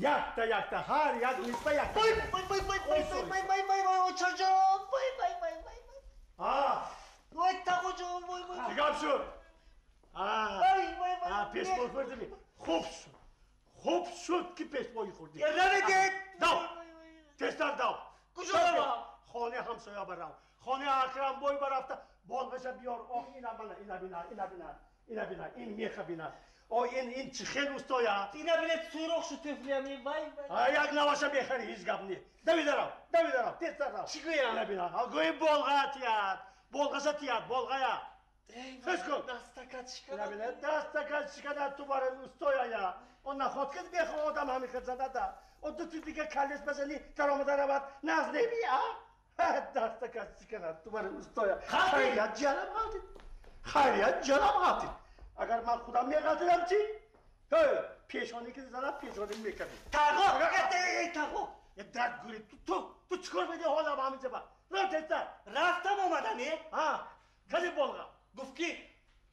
Якта якта ҳар як нисба якта. Вой вой вой вой вой вой вой вой вой очаҷон вой вой вой вой. Вой тағоҷон вой вой. Чӣ гап шуд? Вой вой вой. Пешпой хӯрдӣ. Хуб шуд. Хуб шуд ки пешпои хӯрдӣ. Раведед. Дав. Тезтар дав. Куҷо равам? Хонаи ҳамсоя барав. Хонаи Акрамбой барафта болғаша биёр. Ох ина бина, ина бина, ина бина. Ина бина, ин меха бина. О ин чӣ хел устоя? Ина бинед сӯрох шуд туфлиями. Вай вай. Як наваша мехарӣ, ҳеҷ гап не. Давида рав, давида рав, тезтар рав. Чӣ гӯям? Ина бина. Гӯи болға тият. Болғаша тият, болғая. Хез кун. Дастакат шиканад. Ина бина, дастакат шиканад ту барин устояя. Он наход ки бехо одам ҳамин хел задада. О ду ти дига калес базани даромада равад. Наз неми, а? Дастакат шиканад ту барин устоя. Хайрият ҷанам ғалтид. Хайрият ҷанам ғалтид. Агар ман худам меғалтидам чӣ? Пешонӣ ки задам, пешонӣ мекардӣ. Тағо! Тағо! Дард гӯри. Ту чӣ кор медиҳӣ ҳолам ҳаминҷа ба? Рав тезтар. Рафтам омадам, е? Кади болға? Гуфт ки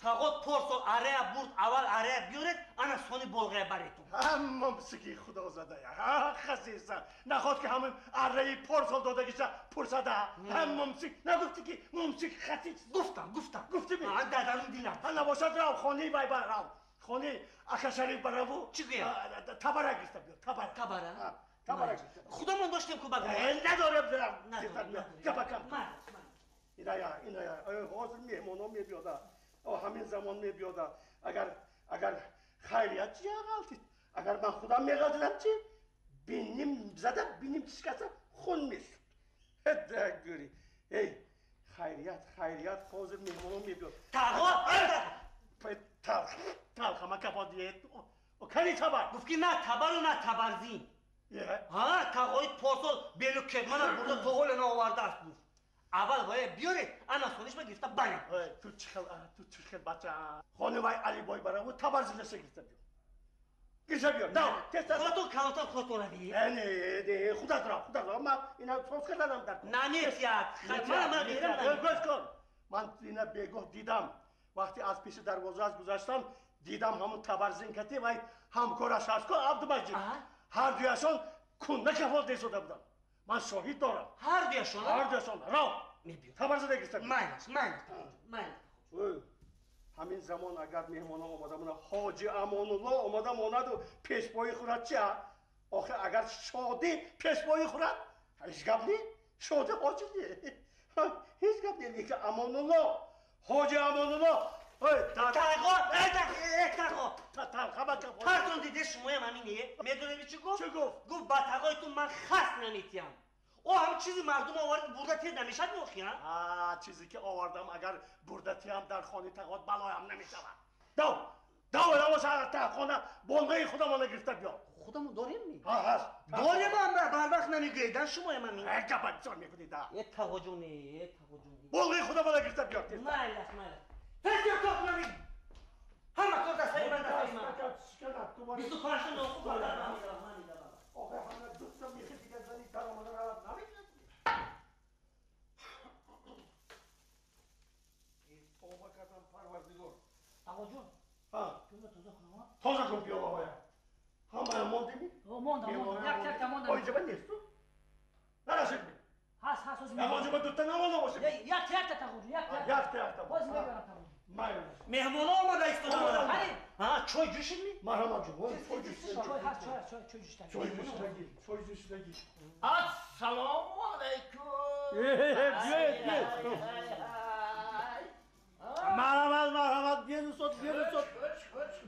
тағо порсол арея бурд, аввал арея биёред, ана сони болғая баретон. Ҳаммамсики худозадая, хасиса. Наход ки ҳамин арраи порсол додагиша пурсада. Ҳаммамсик. Нагуфтӣ ки мумсик хасис? Гуфтам, гуфтам. Гуфтӣ ми? Дадарун дилам. Набошад рав, хонаи вай барав. Хонаи Акашариф бараву. Чӣ гӯям? Табара гирифта биёр, табара. Табара? Табара гирифта. Худамон доштем ку багӯ. Надорем, надорем. Гапакам. Иная, иная. Ҳозир меҳмонон мебиёда. Ҳамин замон мебиёда. Агар хайрият чӣ ғалтид? Агар ман худам меғалтидам чӣ? Биним зада, биним шикаста хун мешуд. Дагӯри. Эй, хайрият, хайрият, ҳозир меҳмонон мебиёд. Тағо! Талх, талх, ама каподиет. Кани табар? Гуфт ки на табару на табарзин. Ҳа, тағои порсол белу кедмана бурда то ҳоле наовардааст гуфт. Аввал бояд биёред, ана сонишма гирифта баред. Ту чӣ хел, ту чӣ хел бача. Хони вай Алибой бараву табарзинаша гирифта биёр. Гирифта биёр. Дав, тезтар. Худатон калонтар худатон равӣ. Не, не, худат рав, худат рав. Ман ина соз карданам дар кор. Наметиҳад. Ман мерам. Гӯш кун. Ман ина бегоҳ дидам. Вақте аз пеши дарвозааш гузаштам, дидам ҳамун табарзин кати вай ҳамкораш ҳаст ку Абдумаҷид. Ҳар дуяшон кунда кафол десода буданд. Ман шоҳид дорам. Ҳар дуяшон? Ҳар дуяшон. Рав. Мебиёр. Табарзина гирифта. Майлаш, майлаш, майлаш. Ҳамин замон агар меҳмонон омада монад, Ҳоҷи Амонулло омада монаду пешпои хӯрад чи? Охир агар шодӣ пешпои хӯрад, ҳеҷ гап не. Шодӣ ҳоҷи не. Ҳеҷ гап не. Лекин Амонулло, Ҳоҷи Амонулло. Тағо, тағо. Талха ба кафо. Партон диде шумоям ҳамин е? Медонед чӣ гуфт? Чӣ гуфт? Гуфт ба тағои ту ман хас наметиҳам. О ҳам чизи мардум овард бурда тия намешад меохи, а? Чизе ки овардам агар бурда тиям дар хонаи тағот балоям намешавад. Дав, дав, равоша та хона болғаи худамона гирифта биёр. Худамон дорем ми? Ҳа, ҳаст. Дорем ам, барвақт намегӯед, дан шумоям ҳамин. Гапа бисёр мекунӣ, да. Э тағоҷоне, э тағоҷоне. Болғаи худамона гирифта биёр тез. Майлаш, майлаш. Тез биёр кор кунам. Ҳама кор дастаи ман, дастаи ман. 25 ноху бардар намедавам, намедавам. Охе ҳама дута мехи дигар зани даромада равад намедонад. Тавба кардам Парвардигор. Тағоҷон. Ҳа. Пиёла тоза кунам, а? Тоза кун пиёлаҳоя. Ҳамая мондими? Мондам, мондам. Як якта мондам. Оиҷаба несту? Нарасид ми? Ҳаст, ҳаст, ҳозир Ягонҷаба дута намонда бошад? Якта, якта тағоҷон, якта. Якта, якта. Ҳозир мебарам тағоҷон. Майли. Меҳмонҳо омада истодаанд. Қани? Ҳа, чой ҷӯшидми? Марҳамат ҷон, чой ҷӯшидагӣ. Чой ҳаст, чой ҳаст, чой ҷӯшидагӣ. Чой ҷӯшидагӣ, чой ҷӯшидагӣ. Ассалому алайкум. Биёед, биёед. Марҳамат, марҳамат, биёед устод, биёед устод.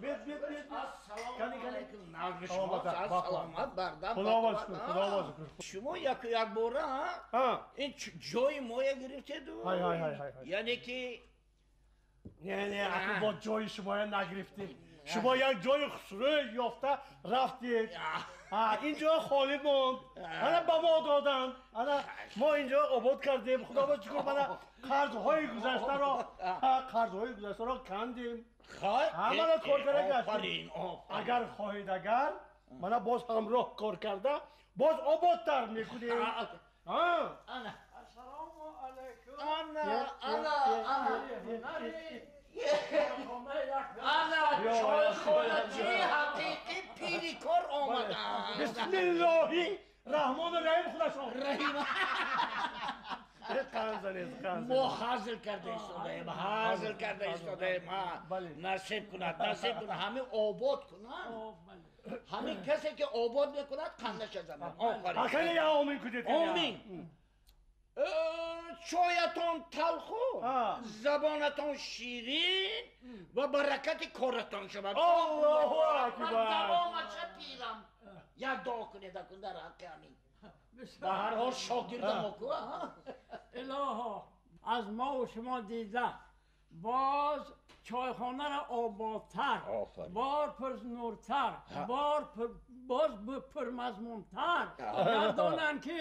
Биёед, биёед, биёед. Ассалому алайкум. Нағз шумо, саломат бардам. Худо шукр, Худо шукр. Шумо як якбора, ин ҷои моя гирифтеду. Ҳай, ҳай, ҳай, ҳай. Яъне ки Не, не, аку бо ҷои шумоя нагирифтем. Шумо як ҷои хусрӯ ёфта рафтед. Ин ҷо холӣ монд. Ана ба мо доданд. Ана мо ин ҷо обод кардем. Худо ба шукр, мана қарзҳои гузаштаро, қарзҳои гузаштаро кандем. Ҳамаро кор карда гаштем. Агар хоҳед, агар мана боз ҳамроҳ кор карда, боз ободтар мекунем. Ана. Ассалому алайкум. Ана, ана, ана. Ана чойхоначии ҳақиқӣ пири кор омаданд. Бисмиллоҳи Раҳмону Раҳим худашон. Раҳим. Мо ҳазл карда истодаем, ҳазл карда истодаем. Насиб кунад, насиб кунад, ҳамин обод кунад. Ҳамин касе ки обод мекунад, қандаша занад. Офарин. Акани я омин кунед. Омин. Чоятон талху, забонатон ширин ва баракати коратон шавад. Аллоҳу акбар. Ман давомаша пирам. Як дуо кунед акун дар ҳаққи ҳамин. Ба ҳар ҳол шогирдам оку. Илоҳо, аз мо ва шумо дида боз чойхонаро ободтар, бор пурнуртар, боз пурмазмунтар гардонанд, ки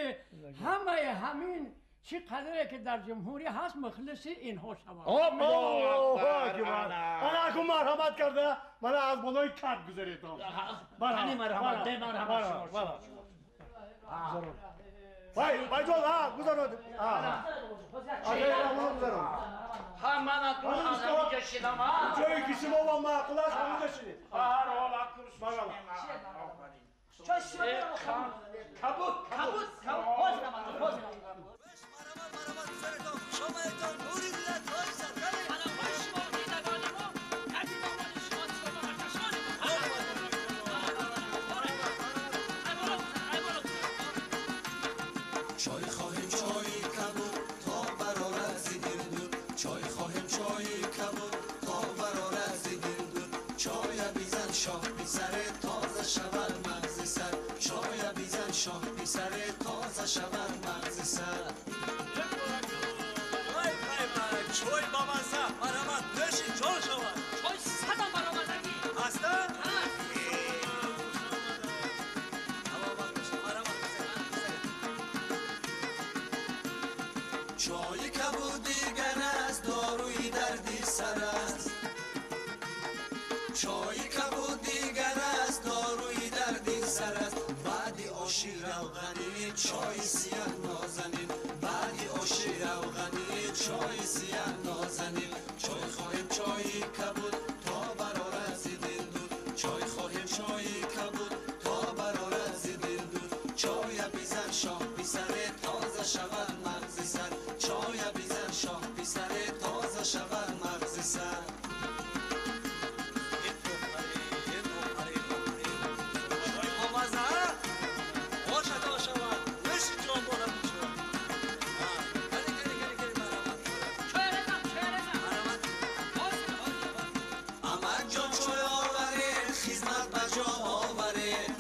ҳамаи ҳамин чӣ қадре ки дар ҷумҳурӣ ҳаст мухлиси инҳо шаванд. Аллоҳу акбар. Ана акун марҳамат карда мана аз болои кат гузаретон. Ҳани марҳамат, де марҳамат шумо. Вай, байҷон, ҳа, гузарод. Ҳа. Ҳа, ман акун аз ҳаминҷо шидам, ҳа. Ҷое ки шумо ва маъқул аст, ҳаминҷо шидед. Ба ҳар ҳол акун шидем. Чой сиёҳ кабуд, кабуд, кабуд. Ҳозир амад, ҳозир. چای خواهیم چای کبود تا برآرد ز دل دود، چای خواهیم چای کبود تا برآرد ز دل دود. چای بیزن شاه پسر تازه شود مغز سر، چای بیزن شاه پسر تازه شود مغز سر. وای وای وای، چای بامزه، مرحمت نوشی جان شود. چای صدم برآمدگی هسته؟ چای کبود دیگر است داروی دردی سر است، چای کبود دیگر است داروی دردی سر است. بعدی آشی روغنی چای سیاه نازنین، بعدی آشی روغنی چای سیاه نازنین. چای خواهیم چای کبود تا برآرد ز دل دود، چای خواهیم چای کبود تا برآرد ز دل دود. چای بیزن شاه پسر تازه شود مغز سر، چای بیزن شاه پسر تازه شود مغز سر. چای بامزه آشتا شود، نوش جان بالا میشود. کلی کلی کلی کلی مرحمت. چای رزم، چای رزم. حاضر، حاضر. عمک جان چای آورید، خدمت به جا آورید.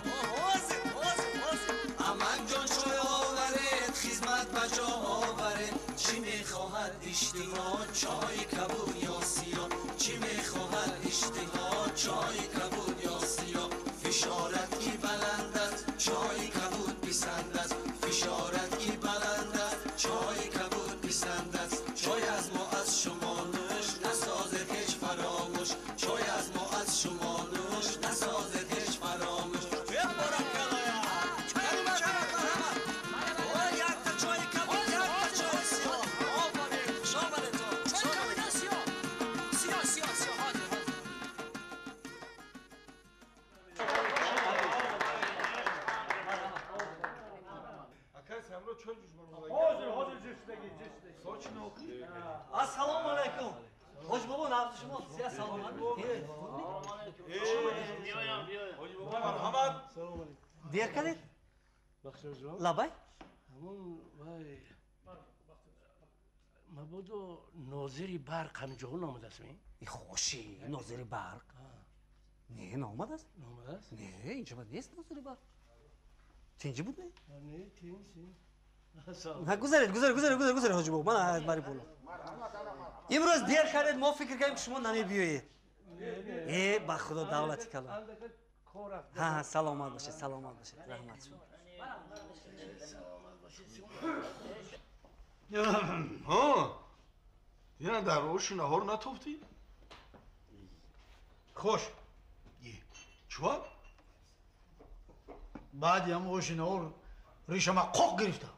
حاضر، حاضر، حاضر. عمک جان چای آورید، خدمت به جا آورید. چی میخواهد اشتها، چای کبود یا سیاه؟ چی میخواهد اشتها، چای کبود یا سیاه؟ فشارت کی بلند است، چای کبود پسند است. فشارت کی بلند است، چای کبود پسند است. چای از ما از شما نوش، نسازد هیچ فراموش. چای از ما از شما نوش، نسازد هیچ فراموش. چای کبود، یک تا چای سیاه. آفرین، خوش آمدید. چای کبود یا سیاه؟ سیاه، سیاه، سیاه. حاضر، حاضر. Ҳозир, ҳозир ҷӯшидагӣ, ҷӯшидагӣ. Ассалому алайкум. Ҳоҷ бобо, набзи шумо сия саломат. Марҳамат. Дер кардед? Бахтиёрҷон. Лабай? Ҳамон вай мабодо нозири барқ ҳамҷоҳун омадааст ми? Хоши, нозири барқ? Не, наомадааст. Наомадааст? Не, инҷо нест нозири барқ. Тинҷи буд не? Не, тинҷ, тинҷ. Гузаред, гузаред, гузаред, гузаред, гузаред, ҳоҷи бобо. Ман бари боло. Имрӯз дер кардед, мо фикр кардем ки шумо намебиёед. Э, ба худо давлати калон. Ҳа, саломат бошед, саломат бошед. Раҳмат шумо. Ҳа, дина дар оши наҳор натофтӣ? Хош. Чува? Баъди ҳам оши наҳор ришама қоқ гирифта.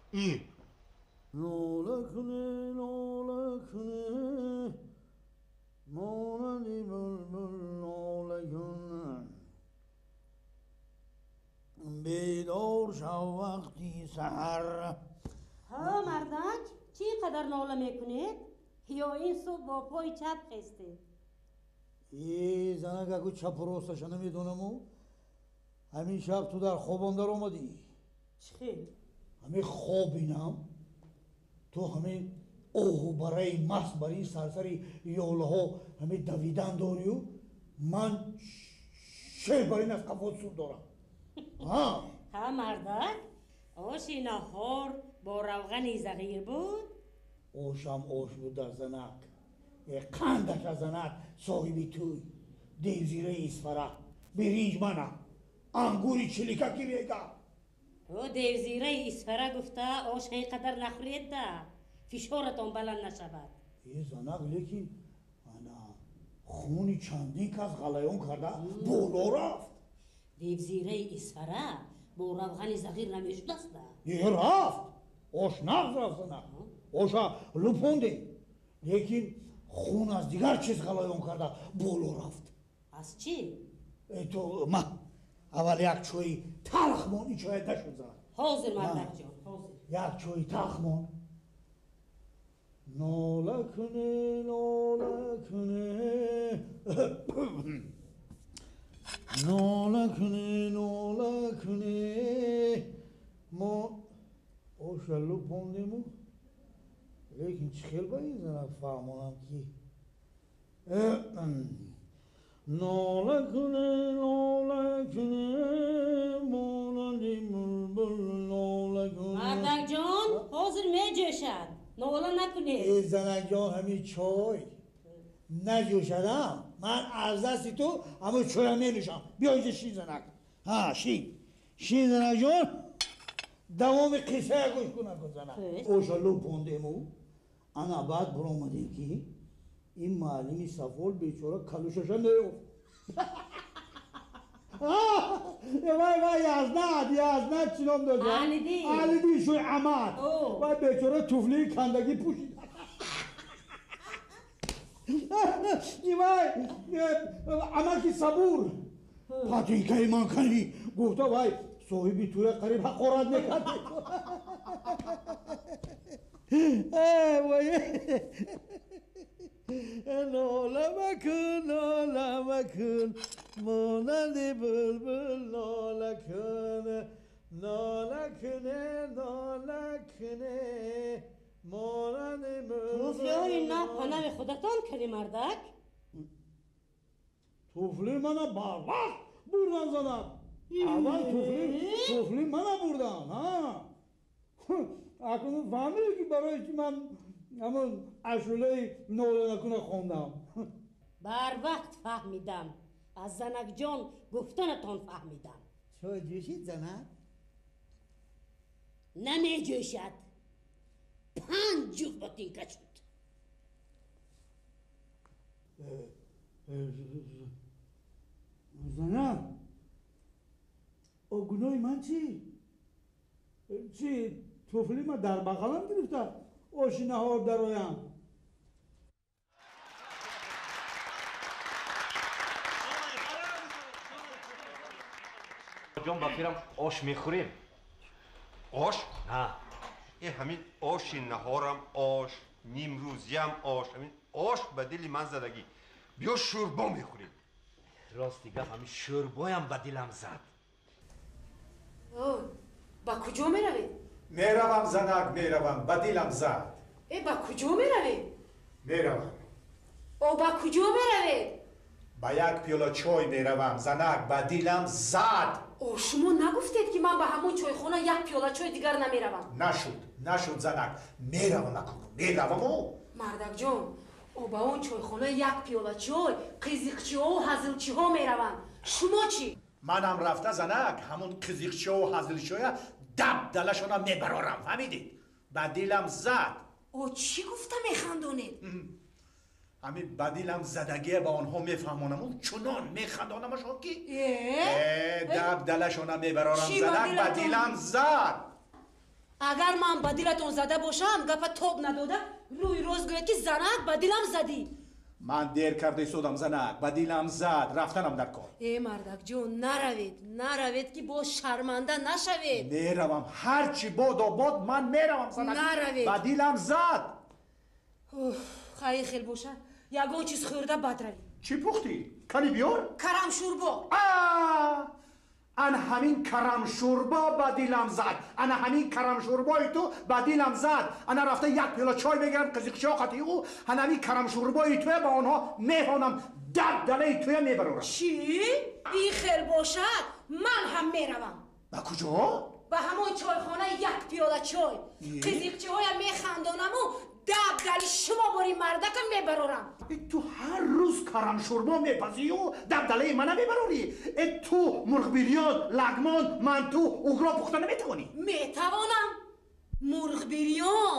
Нола кунӣ, нола кунӣ, монанди булбул нола кун. Бедор саҳар. Ҳа, мардак, чӣ қадар нола мекунед? Ё ин субҳ бо пои чап хестед? Э, занак, аку чапу росташа намедонаму. Ҳамин шаб ту дар хобам даромадӣ. Чӣ хел? Ҳамин хоб бинам, ту ҳамин оҳу бараи маст бар ин сарсари ёлаҳо ҳамин давидан дорию, ман шер бар ин аз қафо сур дорам. Ҳа, мардак, оши наҳор бо равғани зағир буд? Ошам ош буд дар занак. Қандаш аз занак соҳиби тӯй. Девзираи Исфара, биринҷ мана, ангури чиликаки рега. Ӯ девзираи Исфара гуфта ош ин қадар нахӯред да, фишоратон баланд нашавад. Э, занак, лекин ана хуни чандин кас ғалаён карда боло рафт. Девзираи Исфара бо равғани зағир намешудаст да? Э, рафт. Ош нағз рафт, занак. Оша лупондем, лекин хун аз дигар чиз ғалаён карда боло рафт. Аз чӣ? Э, ту ма аввал як чои талх мон, ин чоя нашуд, занак. Ҳозир, мардакҷон, ҳозир. Як чои талх мон. Нола куне, нола куне, нола куне, нола куне. Мо оша лупондему, лекин чӣ хел ба ин занак фаҳмонам ки нола куне, нола куне, монанди булбул нола куне. Мардакҷон, ҳозир меҷӯшад, нола накунед. Э, занакҷон, ҳамин чой наҷӯшадам, ман аз дасти ту ҳамин чоя менӯшам. Биё инҷа шин, занак. Ҳа, шин, шин, занакҷон, давоми қиссая гӯш кунакун, занак. Оша лупондему, ана баъд баромадем ки ин муаллими Сафол бечора калушаша меёфт. Вай, вай, язнад, язнад чӣ ном дошт? Алидин. Алидин шӯй амад. Вай бечора туфлии кандагӣ пӯшид. Вай амаки Сабур патинкаи ман канӣ гуфта, вай соҳиби туя қариб ҳақорат мекард. Нола макун, нола макун, монанди булбул нола кун, нола куне, нола куне, монанди булбул. Туфлиҳои нав панави худатон кардӣ, мардак? Туфли мана барвақт бурдан, занак. Аввал туфли мана бурдан. Акнун фаҳмидӣ ки барои чи ман ҳамон ашулаи нола накуна хондам? Барвақт фаҳмидам, аз занакҷон гуфтанатон фаҳмидам. Чой ҷӯшид, занак? Намеҷӯшад, панҷ ҷуфт ботинка шуд. Занак, гуноҳи ман чӣ? Чӣ туфли ма дар бағалам гирифта оши наҳор дароям? Ҷон, ба фирам ош мехӯрем. Ош? Э, ҳамин оши наҳорам ош, нимрӯзиям ош, ҳамин ош ба дили ман задагӣ. Биё шӯрбо мехӯрем. Рости гап, ҳамин шӯрбоям ба дилам зад. Ба куҷо меравед? Меравам, занак, меравам, ба дилам зад. Э, ба куҷо меравед? Меравам. О, ба куҷо меравед? Ба як пиёла чой меравам, занак, ба дилам зад. О, шумо нагуфтед ки ман ба ҳамон чойхона як пиёла чой дигар намеравам. Нашуд, нашуд, занак, меравам акун, мераваму. Мардакҷон, о, ба он чойхона як пиёла чой қизиқчиҳову ҳазилчиҳо мераванд, шумо чӣ? Манам рафта, занак, ҳамон қизиқчиҳову ҳазилчиҳоя даб далашона мебарорам, фаҳмидед? Ба дилам зад. О, чӣ гуфта механдонед? Ҳамин ба дилам задагия ба онҳо мефаҳмонаму чунон механдонамашон ки э, даб далашона мебарорам, занак, ба дилам зад. Агар ман ба дилатон зада бошам, гапа тоб надода рӯи рост гӯяд ки занак, ба дилам задӣ. Ман дер карда истодам занак, ба дилам зад, рафтанам дар кор. Э мардак ҷон, наравед, наравед ки боз шарманда нашавед. Меравам, ҳарчи бодо бод ман меравам занак. Наравед. Ба дилам зад. Хайр хел бошад, ягон чиз хӯрда бад равед. Чӣ пухтӣ? Кани биёр? Карам шӯрбо. Ан ҳамин карамшӯрбо ба дилам зад. Ана ҳамин карамшӯрбои ту ба дилам зад. Ана рафта як пиёла чой мегирам, қизиқчиҳо қатъи ӯ. Ана ҳамин карамшӯрбои туя ба онҳо меҳонам, дабдалаи туя мебарорам. Чӣ? Ин хел бошад, ман ҳам меравам. Ба куҷо? Ба ҳамон чойхона як пиёла чой. Қизиқчиҳоя механдонаму дабдали шумо бори мардака мебарорам. Ту ҳар рӯз карамшӯрбо мепазию дабдалаи мана мебарорӣ. Э ту мурғбирён, лагмон, манту, угро пухта наметавонӣ? Метавонам. Мурғбирён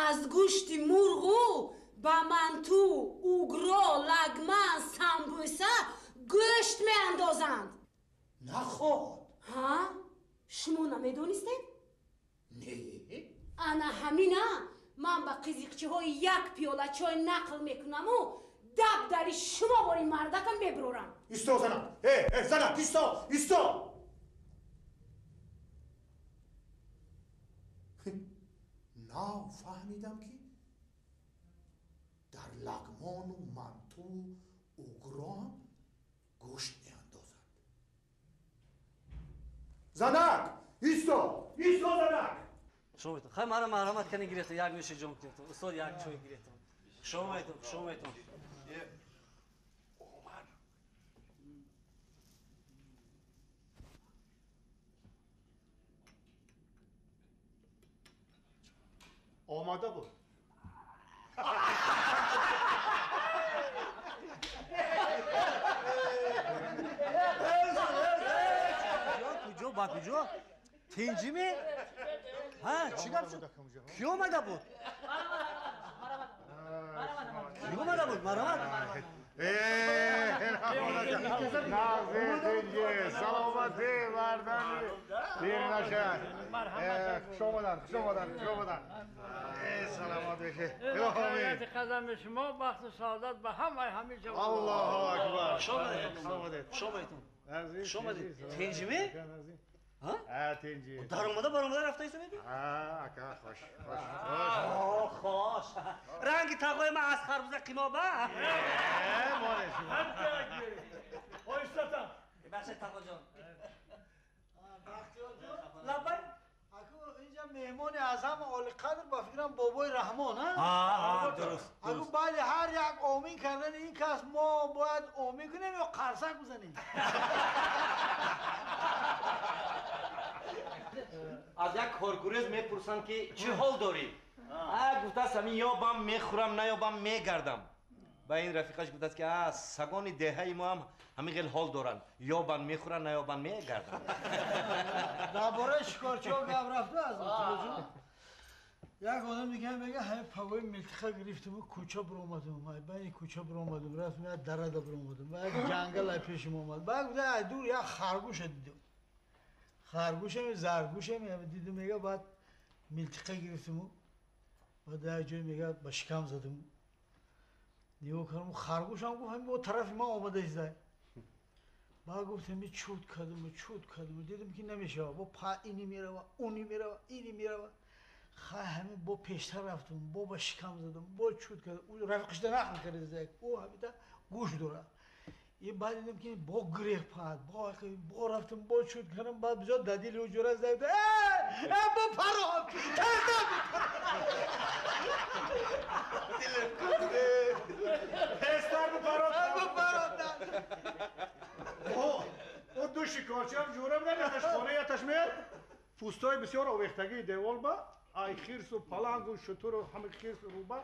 аз гӯшти мурғу ба манту, угро, лагман, самбуса гӯшт меандозанд. Наход. Ҳа? Шумо намедонистед? Не. Ана ҳамина ман ба қизиқчиҳои як пиёла чой нақл мекунаму дабдали шумо бори мардака мебарорам. Исто занак! Э, занак, исто, исто! Нав фаҳмидам ки дар лагмону манту угроам гӯшт меандозад. Занак, исто, исто занак! Шумо метон. Хай мара марҳамат кани гирефтон, як нӯши ҷон гирефтон. Устод як чой гирефтон. Шумо метон, шумо метон. Омар. Омада буд. Куҷо, ба куҷо? Тинҷиме? Ҳа, чӣ гап шуд? Кӣ омада буд? Кӣ омада буд? Марҳамат. Саломатӣ мардами дер нашад. Хуш омадан, хуш омадан, хуш омадан. Саломат бошед. Илоҳӣ қадами шумо бахту саодат ба ҳамаи ҳамин ҷавон. Аллоҳу акбар. Хуш омадед. Хуш омадед. Хуш омадед. Тинҷиме? Тинҷи. Даромада баромада рафта истодед? Ака, хош, хош, хош. Хош. Ранги тағои ман аз харбуза қимоба? Моне шумо. Оистатам. Бахшед тағоҷон. Бахтиёрҷон. Лаббай. Аку инҷа меҳмони аз ҳама олиқадр ба фикрам бобои Раҳмон, ҳа? Ҳа, дуруст. Аку баъди ҳар як омин кардани ин кас мо бояд омин кунем ё қарсак бизанем? Аз як коргурез мепурсанд ки чӣ ҳол дорӣ? Гуфтааст ҳамин ёбам мехӯрам, наёбам мегардам. Ба ин рафиқаш гуфтааст ки сагони деҳаи мо ҳам ҳамин хел ҳол доранд. Ёбанд мехӯранд, наёбанд мегарданд. Дар бораи шикорчиҳо гап рафта аз Лутфуллоҷон. Як одам дига мега ҳамин пагои милтиқа гирифтиму кӯча биромадем, байни кӯча биромадем, рафтем як дарада биромадем, ба як ҷангал ай пешим омад. Баъд гуфта ай дур як харгӯша дидем. Харгӯшам, заргӯшам дидем, мега баъд милтиқа гирифтиму баъд як ҷой мега ба шикам задем. Нигоҳ кардам, харгӯшам гуфт ҳамин бо тарафи ман омада издай. Баъд гуфт ҳамин чуд кардам, чуд кардам, дидам ки намешавад. Бо па ини мерава, уни мерава, ини мерава. Хай ҳамин бо пештар рафтам, бо ба шикам задам, бо чуд кардам. Рафиқашда нақл карда издай. Ӯ ҳамита гӯш дорад. И баъд дидам ки бо гирех пад, бо рафтам, бо чуд кардам, баъд бисёр дар дили ӯ ҷура зад. Э, бо парод! Пестар бо парод! Бо парод! О, ду шикорчиам ҷурам намеяташ хона яташ меяд. Пӯстои бисёр овехтагии девол ба ай хирсу палангу шутуру ҳами хирсу руба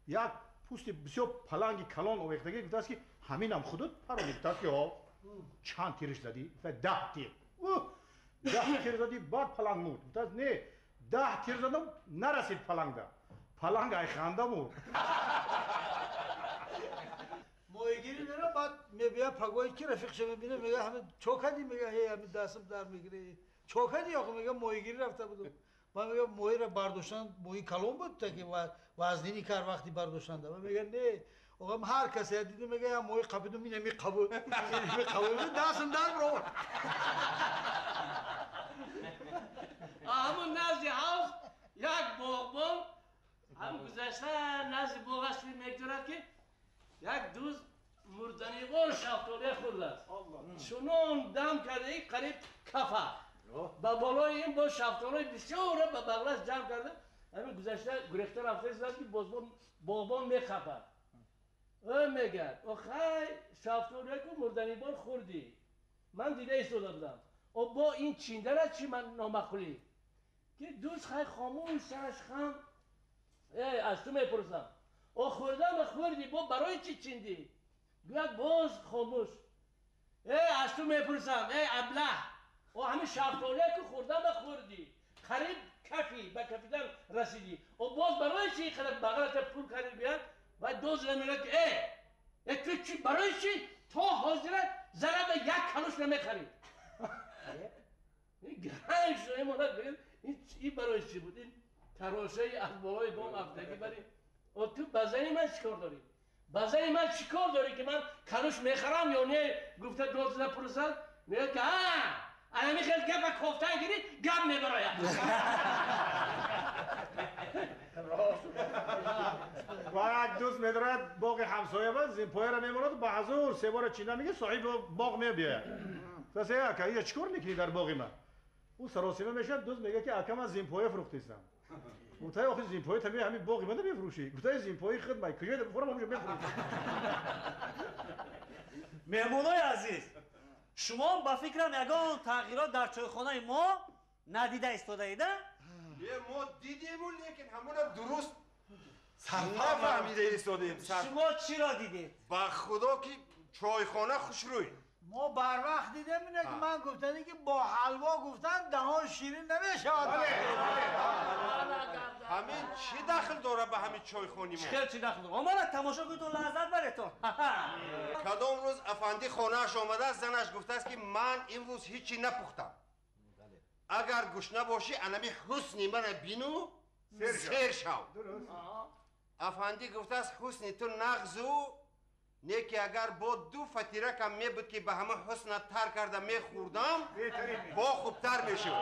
як пӯсти бисёр паланги калон овехтагӣ гуфтааст ки ҳаминам худут парони. Гуфтааст ки ҳо чанд тириш задӣ? 10 тир. 10 тир задӣ, баъд паланг мурд. Гуфтааст не, 10 тир задам, нарасид палангда. Паланг айханда мурд. Моҳигирӣ мера, баъд мебия пагоҳи ки рафиқша мебина, мега ҳами чо кардӣ? Мега ҳе ҳами дастам дар мегирӣ. Чо кардӣ охо? Мега моҳигирӣ рафта будам. Баъд мега моҳиро бардоштан, моҳи калон буд, та ки вазнинӣ кард вақти бардоштанда. Баъд мега не, آقا هر کسی دیدم میگه موی قبیدم اینه میقبول میقبول دستم در برو. همون نزد حوض یک باغبان هم گذشته نزد باغش میگذرد که یک دوز مردنیوار شفتالی خورده است. چنان دم کرده ای قریب کفه با بالای این با شفتالای بسیار به بغلش جمع کرده. همین گذشته گریخته رفته است که باغبان میخپد. او میگه آخه شفتالی که مردنیوار خوردی من دیده ایستاده بودم او با این چیندن چی من نامعقولی که دوست خیلی خاموش سرش خم از تو میپرسم او خوردم خوردی با برای چی چیندی؟ گوید باز خاموش. از تو میپرسم ای ابله او همین شفتالی که خوردم خوردی قریب کفی به کفیدن رسیدی او باز برای چی خیلی بغلت پول کردی بیاد و دوز نمیگه که ای تو چی برای چی تا حاضره ضرب یک کلوش نمیخری؟ این گرنگ شده این مالت بگید این برای چی بود؟ این تراشه از بالای بام افتگی برای او تو بزنی من چیکار داری؟ بزنی من چیکار داری که من کلوش میخرم یا نه؟ گفته دوز نپرسد میگه که ها الان خیلی گپ کوفتن گیری گپ میبراید. و یک دوست میدارد باغ همسایه بود زیمپایه را میبرد با حضور سه بار چینه میگه صاحب باغ میبیاید. پس اکا اینجا چیکار میکنی در باغ من؟ او سراسیمه میشه. دوست میگه که اکا من زیمپایه فروختیستم. گفته آخه زیمپایه تا همین باغ من میفروشی؟ گفته زیمپایه خود من کجا بفروشم همونجا میفروشم. مهمونای عزیز شما با فکرم یگان تغییرات در چایخانه ما ندیده ایستاده ایده؟ ما دیدیم لیکن همون درست نفهمیده ایستادیم. شما چی را دیدید؟ با خدا که چایخانه خوشروی ما بر وقت دیدم اینه که من گفتن که با حلوا گفتن دهان شیرین نمیشود. همین چی دخل داره به همین چایخونی ما؟ چی دخل داره؟ آمانا تماشا کنید و لذت برید. کدام روز افندی خانه‌اش آمده است زنش گفته است که من امروز هیچی نپختم. اگر گشنه باشی انمی حسنی من بینو سیر شو. افندی گفته است حسنی تو نغزو نه که اگر با دو فتیره کم می بود که به همه حسن تر کرده می خوردم با خوبتر می شد.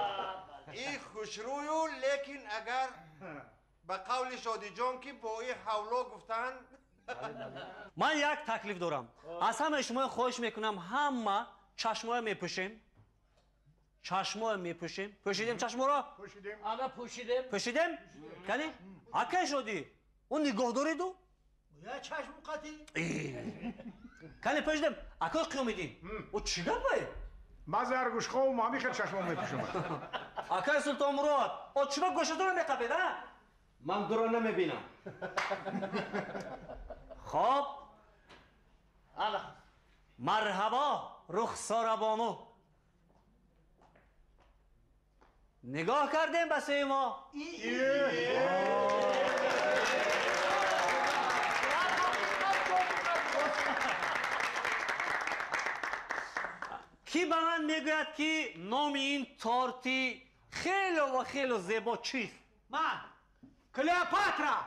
این خوشرویو لیکن اگر به قول شادی جان که با این حولا گفتن. من یک تکلیف دارم از همه شما خواهش میکنم همه چشمای میپوشیم. چشمای میپوشیم. پوشیدیم چشما را؟ پوشیدیم. آقا پوشیدیم. پوشیدیم؟ کنی؟ اکی شدی اون نگاه داری دو؟ یا چشم قطعی؟ کنی پوشیدیم. اکی قیامیدین او چی گپه؟ من زرگوشخواه و مامی خیلی چشما میپوشم. اکی سلطان مراد او چی با گوشتون رو میقبید ها؟ من درو نمیبینم. خب مرحبا رخساره بانو. نگاه کردیم به سوی ما. کی به من میگوید که نام این تارتی خیلی و خیلی زیبا چیست؟ من کلئوپاترا.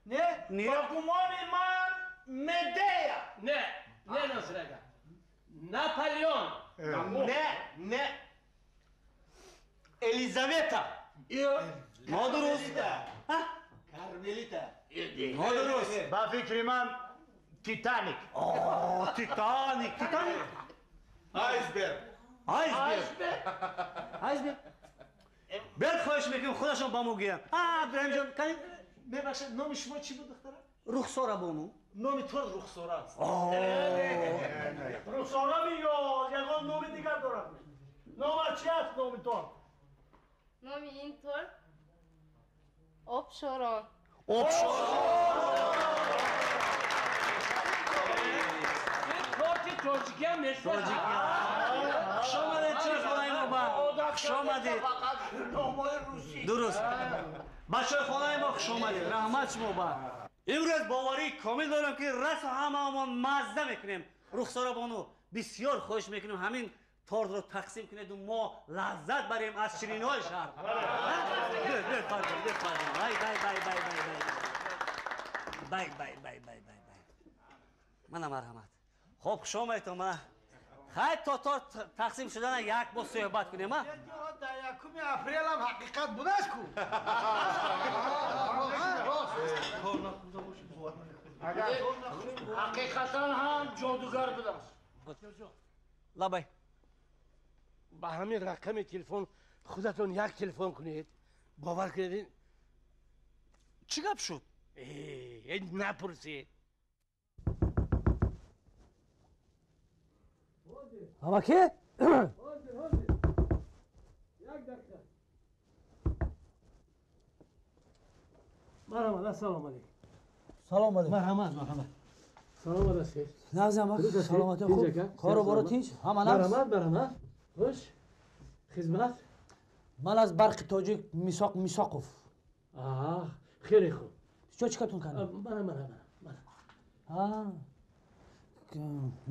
نه؟ نه. با گمان من مدیا. نه نه ناصر آقا ناپلیون. نه نه الیزابتا. نادرست. کارملیتا. نادرست. با فکر من تیتانیک. آه تیتانیک. تیتانیک. آیسبرگ. آیسبرگ. آیسبرگ. بیاد خواهش میکنیم خودشون با ما گویند. ابراهیم جان کنی؟ ببخشید نام شما چی بود دخترم؟ رخساره بانو. نام تو رخساره است. رخساره میگه یگان نام دیگر دارد. نام چی است نام تو؟ نام این تور آبشاران. آبشاران. تورتی تاجیکی هم میشه. تاجیکی. خوش آمدید چای خانه ما با. خوش آمدید. درست. بچه خانه ما خوش آمدید. رحمت شما با. امروز باوری کامل دارم که رس همه مزده میکنیم. رخساره بانو بسیار خوش میکنیم همین تارت رو تقسیم کنید و ما لذت بریم از شیرینی‌های شهر. Бай бай бай бай бай бай. Мана марҳамат. Хуб, хуш омадед мана. Хай то торт тақсим шудана як бор суҳбат кунем, а? Дар якуми апрел ҳам ҳақиқат будааст ку. Ҳақиқатан ҳам ҷодугар будааст. Лабай. Ба ҳамин рақами телефон худатон як телефон кунед. Бовар кунед. Чӣ гап шуд? Напурсед. Амаки? Ҳозир, ҳозир. Як дақиқа. Марҳамат, ассалому алайкум. Салом алейкум. Марҳамат, марҳамат. Саломат ҳастед. Нағз амак, саломатӣ хуб. Кору боро тинч, ҳама нағз. Марҳамат, марҳамат. Хуш. Хизмат. Ман аз барқи тоҷик Мисоқ Мисоқов. Аҳ, хеле хуб. Чо чикатон кардед? Мана, мана, мана. А.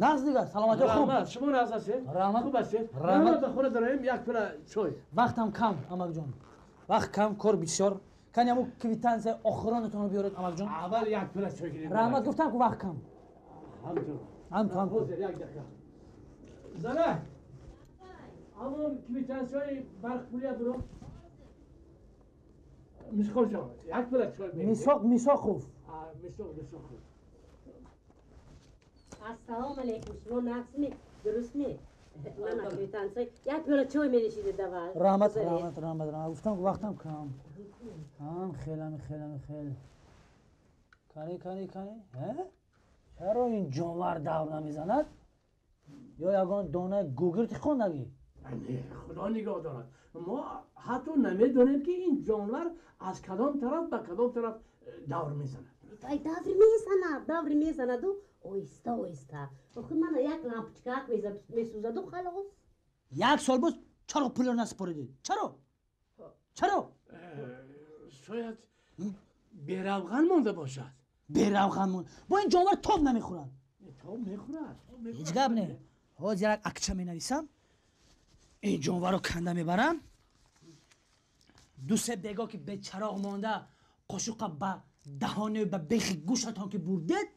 Нағз дигар, саломатӣ хуб. Раҳмат, шумо нағз ҳастед? Раҳмат. Хуб ҳастед? Раҳмат. Ба хона дароем як пила чой. Вақтам кам, амакҷон. Вақт кам, кор бисёр. Кани ҳамун квитансияи охиронатонро биёред, амакҷон. Аввал як пила чой гиред. Раҳмат, гуфтам ку вақт кам. Ҳамту. Ҳамту, ҳамту. Ҳозир як дақиқа. Занак, ҳамон квитансияи барқ пулия биро. Мисқолҷон, як пила чой мегиред. Мисоқ Мисоқов. Мисоқ Мисоқов. Ассалому алейкум. Шумо нағзми? Дурустми? Мана квитансия. Як пиёла чой менишидед аввал. Раҳмат, раҳмат, раҳмат, раҳмат. Гуфтам вақтам кам. Ҳам хелам, хелам, хел. Кани, кани, кани. Чаро ин ҷонвар давр намезанад? Ё ягон донаи гугирти хондагӣ? Не, худо нигоҳ дорад. Мо ҳатто намедонем ки ин ҷонвар аз кадом тараф ба кадом тараф давр мезанад. Ай давр мезанад, давр мезанаду оҳиста оҳиста. Охир мана як лампочкаак месӯзаду халос. Як сол боз чаро пулро насупоридед? Чаро? Чаро? Шояд беравған монда бошад. Беравған монда. Бо ин ҷонвар тоб намехӯрад. Тоб мехӯрад. Ҳеҷ гап не. Ҳозир як акча менависам. Ин ҷонварро канда мебарам. Ду се бего ки бечароғ монда қошуқа ба даҳоне ба бехи гӯшатон ки бурдед,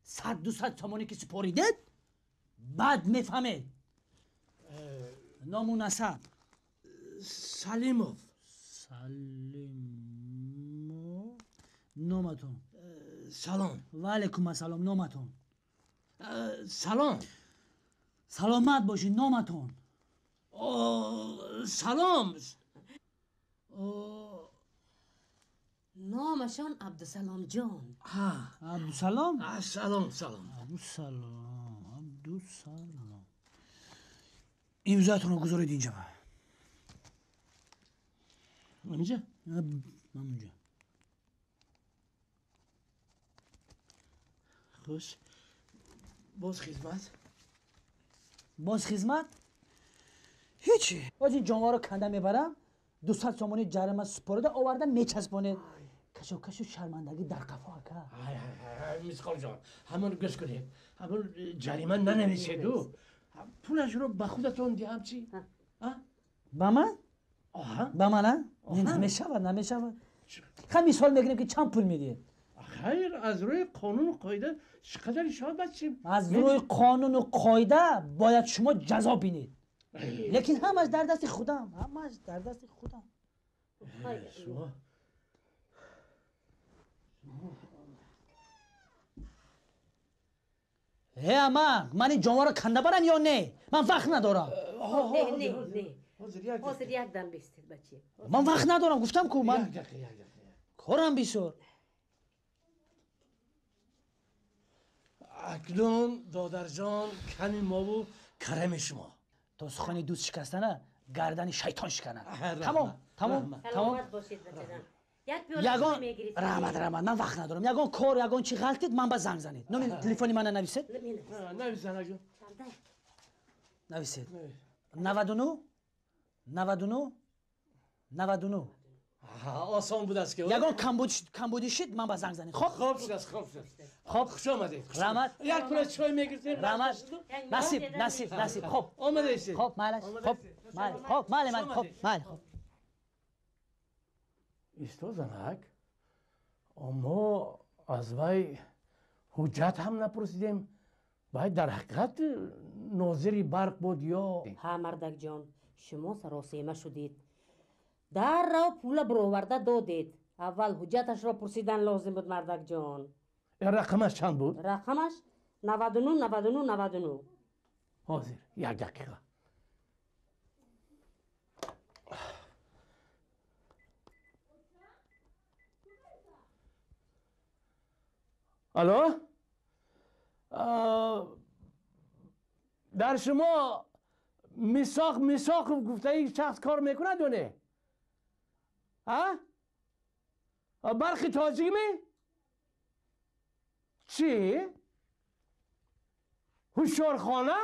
100-200 сомонӣ ки супоридед, баъд мефаҳмед. Ному насаб. Салимов. Салимов. Номатон. Салом. Ва алайкум ассалом. Номатон. Салом. Саломат бошед. Номатон. Салом. Номашон Абдусаломҷон. Абдусалом? Салом, салом. Абдусалом, Абдусалом. Имзоятонро гузоред инҷа. Инҷа? Ҳамунҷа. Хуш. Боз хизмат? Боз хизмат? Ҳечи. Боз ин ҷонварро канда мебарам, 200 сомонӣ ҷарима супорида оварда мечаспонед. Кашокашу шармандагӣ дар қафо ака. Мисқолҷон, ҳамон гӯш кунед. Ҳамон ҷарима нанависеду. Пулашро ба худатон диҳам чӣ? Ба ман? Ба ман, а? Намешавад, намешавад. Хай мисол мегирем ки чанд пул медиҳед? Хайр, аз рӯи қонуну қоида чӣ қадар ишоат бачим? Аз рӯи қонуну қоида бояд шумо ҷазо бинед. Лекин ҳамаш дар дасти худам, ҳамаш дар дасти худам. Шумо Э, амак, ман ин ҷонварро канда барам ё не? Ман вақт надорам. Не, не, не. Ҳозир як дам бистед, бачи. Ман вақт надорам, гуфтам ку ман. Корам бисёр. Акнун, додарҷон, ками мову карами шумо. То сухани дӯст шикастана, гардани шайтон шиканад. Тамом, тамом, тамом. Саломат бошед, бачаҷон. Як пиёла Ягон чой мегиред. Раҳмат, раҳмат, ман вақт надорам. Ягон кор, ягон чи ғалтид, ман ба занг занед. Номи телефони мана нависед. Навис, занаҷон. Нависед. 99 99 99. Осон будааст ки. Ягон камбудӣ шид, ман ба занг занед. Хоб? Хоб шудааст, хоб шудааст. Хоб. Хуш омадед. Раҳмат. Як пула чой мегирифтем. Раҳмат. Насиб, насиб, насиб. Хоб. Омадаистед. Хоб, майлаш. Хоб, майли. Хоб, майли, майли. Хоб, майли, хоб. Исто, занак, мо Аз вай ҳуҷҷат ҳам напурсидем. Вай дар ҳақиқат нозири барқ буд ё? Ҳа, мардакҷон, шумо саросема шудед. Даррав пула бароварда додед. Аввал ҳуҷҷаташро пурсидан лозим буд, мардакҷон. Рақамаш чанд буд? Рақамаш 99 99 99. Ҳозир, як дақиқа. Алло? Дар шумо Мисоқ Мисоқов гуфтаи шахс кор мекунад ё не? Барқи тоҷик ми? Чӣ? Ҳушёрхона?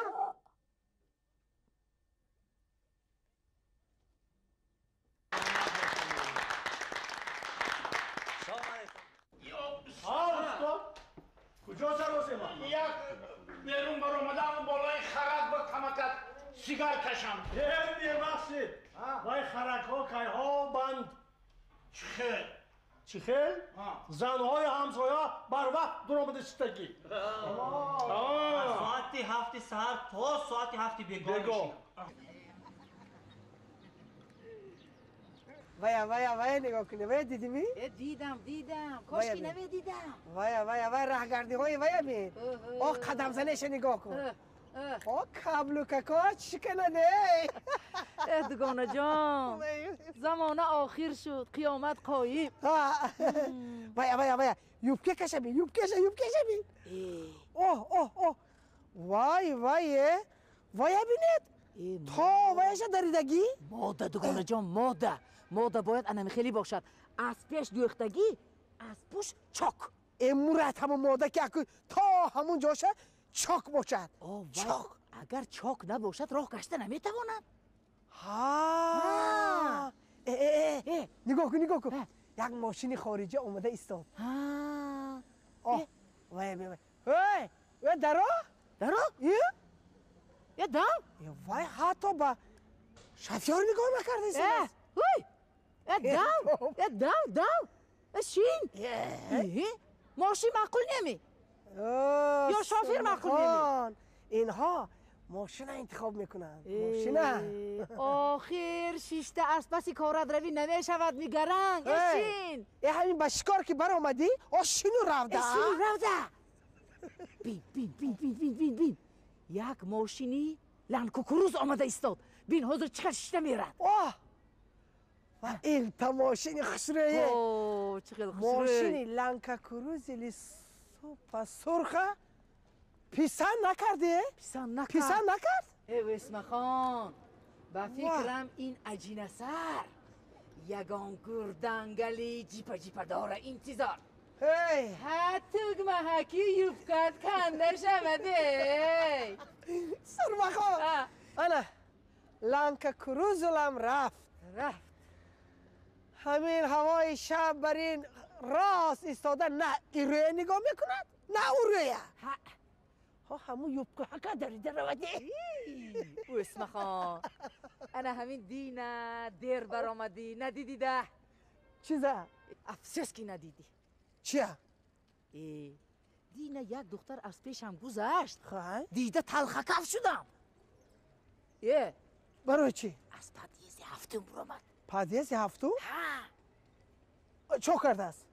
Куҷо саросема? Як берун баромадам, болои харак ба камакак сигар кашам. Мебахшед, вай харакҳо кайҳо банд. Чӣ хел? Чӣ хел? Занҳои ҳамсоя барвақт дуромада шиштагӣ. Аз соати 7 саҳар то соати 7 бегоҳ. Вая, вая, вая нигоҳ кунед. Вая дидӣ? Дидам, дидам. Кошки намедидам. Вая, вая, вая раҳгардиҳои вая бин. О, қадамзаниша нигоҳ кун. О, каблукако чӣ кунад, эй? Э, дугонаҷон, замона охир шуд, қиёмат қоим. Вая, вая, вая, юбка каша бин, юбкаша, юбкаша бин. Оҳ, оҳ, оҳ. Вай, вай, вая бинед. То ваяша даридагӣ? Мода, дугонаҷон, мода. Мода бояд анами хеле бошад. Аз пеш дӯхтагӣ, аз пушт чок. Э, мурат, ҳамон мода ки аку то ҳамон ҷоша чок бошад. Чок. Агар чок набошад, роҳ гашта наметавонад. Ҳа. Э, э, э, нигоҳ кун, нигоҳ кун. Як мошини хориҷӣ омада истод. Оҳ, вай, вай. Эй, э, даро? Даро? Э? Э, дав? Вай, ҳатто ба шофёр нигоҳ накарда истодааст. Ой! Э, дав! Э, дав, дав! Э, шин! Мошин маъқул неми? Ё шофер маъқул неми? Инҳо мошина интихоб мекунанд. Мошина. Охир шишта аз паси корат равӣ намешавад, мигаранг. Э, шин! Э, ҳамин ба шикор ки баромадӣ, о шину равда. Э, шину равда! Бин, бин, бин, бин, бин, бин, бин. Як мошини ланкукуруз омада истод. Бин, ҳозир чӣ қадр шишта мерад. Оҳ! Ва ин та мошини хушрӯе. О, чӣ хел хушрӯй. Мошини ланкакурузи лисупа сурха писанд накарди? Писанд накард. Писанд накард? Э, Весмахон, ба фикрам ин аҷинасар ягон гурдангали ҷипа-ҷипа дора интизор. Эй! Ҳа, тугмаҳаки юбкат канда шавад, эй! Сурмахон! Ана, ланкакурузулам рафт. Рафт. Ҳамин ҳавои шаб бар ин рост истода на ин рӯя нигоҳ мекунад, на ӯ рӯя. Ҳо, ҳамун юбкаҳака дарида равад. Усмахон, ана ҳамин дина дер баромадӣ, надидида. Чиза? Афсӯс ки надидӣ. Чия? Э, дина як духтар аз пешам гузашт. Дида талхакаф шудам. Э, барои чӣ? Аз подъезди ҳафтум баромад. Подъезди ҳафтум? Ҳа. Чо кардааст?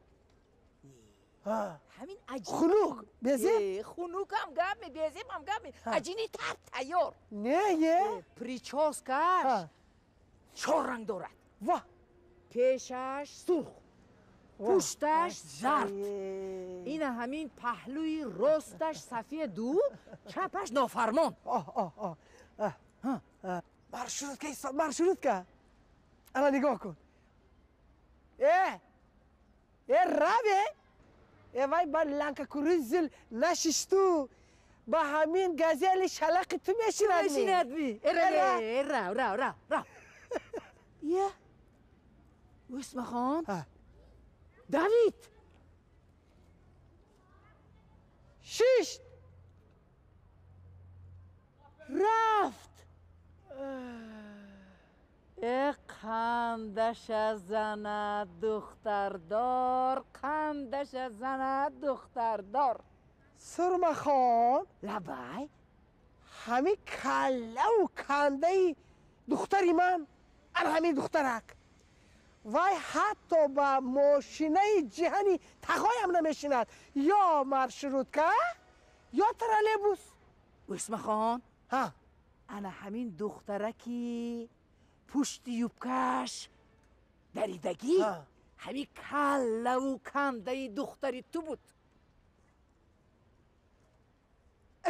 Ҳамин аҷин. Хунук, безеб? Хунукам гап ме, безебам гап ме. Аҷини тар тайёр. Не, е? Прическаш чор ранг дорад. Ва! Пешаш сурх, пушташ зард. Ина ҳамин паҳлӯи росташ сафеду, чапаш нофармон. Оҳ, оҳ, оҳ. Маршрутка истод, маршрутка. Ана нигоҳ кун. Э! Э, раве! Э, вай ба ланкакурузил нашишту. Ба ҳамин газели шалақи ту мешинад ми. Мешинад ми. Э, рав, рав, рав, рав. Е? Усмахон? Давид! Шишт! Рафт! Э, қанда Қандаша занад духтардор, қандаша занад духтардор. Сурмахон. Лабай. Ҳамин каллаву кандаи духтари ман, ан ҳамин духтарак. Вай ҳатто ба мошинаи ҷиҳани тағоям намешинад. Ё маршрутка, ё троллейбус. Усмахон. Ҳа. Ана ҳамин духтараки пушти юбкаш даридагӣ, ҳамин каллаву кандаи духтари ту буд.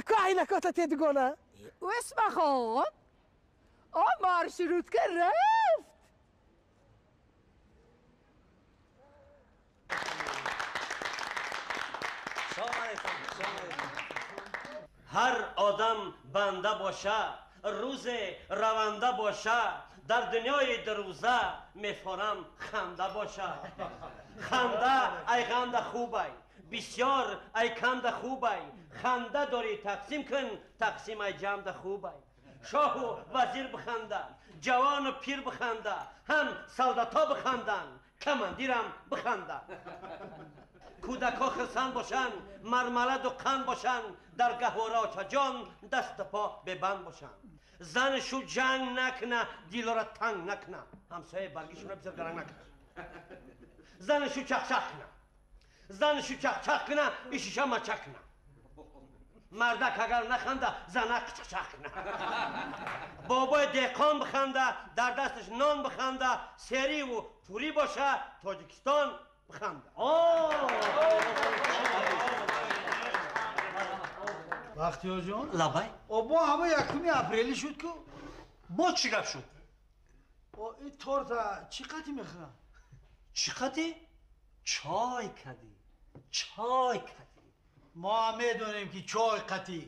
Ку айнакота те дугона? Усмахон, о маршрутка рафт. Ҳар одам банда боша, рӯзе раванда боша, дар дунёи дурӯза мефорам ханда боша. Ханда ай ғанда хубай, бисёр ай канда хубай, ханда дорӣ тақсим кун, тақсим ай ҷамъда хубай. Шоҳу вазир биханда, ҷавону пир биханда, ҳам солдатҳо биханданд, командирам биханда. Кӯдакҳо хирсанд бошанд, мармаладу қанд бошанд, дар гаҳвора очаҷон дасту по бебанд бошанд. Занашу ҷанг накуна, дилора танг накуна, ҳамсояи баргишуна бисёр гаранг накуна. Занашу чахчах куна, занашу чахчах куна, ишиша мача куна. Мардак агар наханда, занак қичқичақ куна. Бобои деҳқон биханда, дар дасташ нон биханда, сериву пурӣ боша, Тоҷикистон биханда. Бахтиёрҷон. Лабай. Обо ҳаво 1 апрелӣ шуд ку? Бо чӣ гап шуд? О, ин торта чӣ қатӣ мехӯрам? Чӣ қатӣ? Чой кадӣ. Чой кадӣ. Мо ҳам медонем ки чой қатӣ.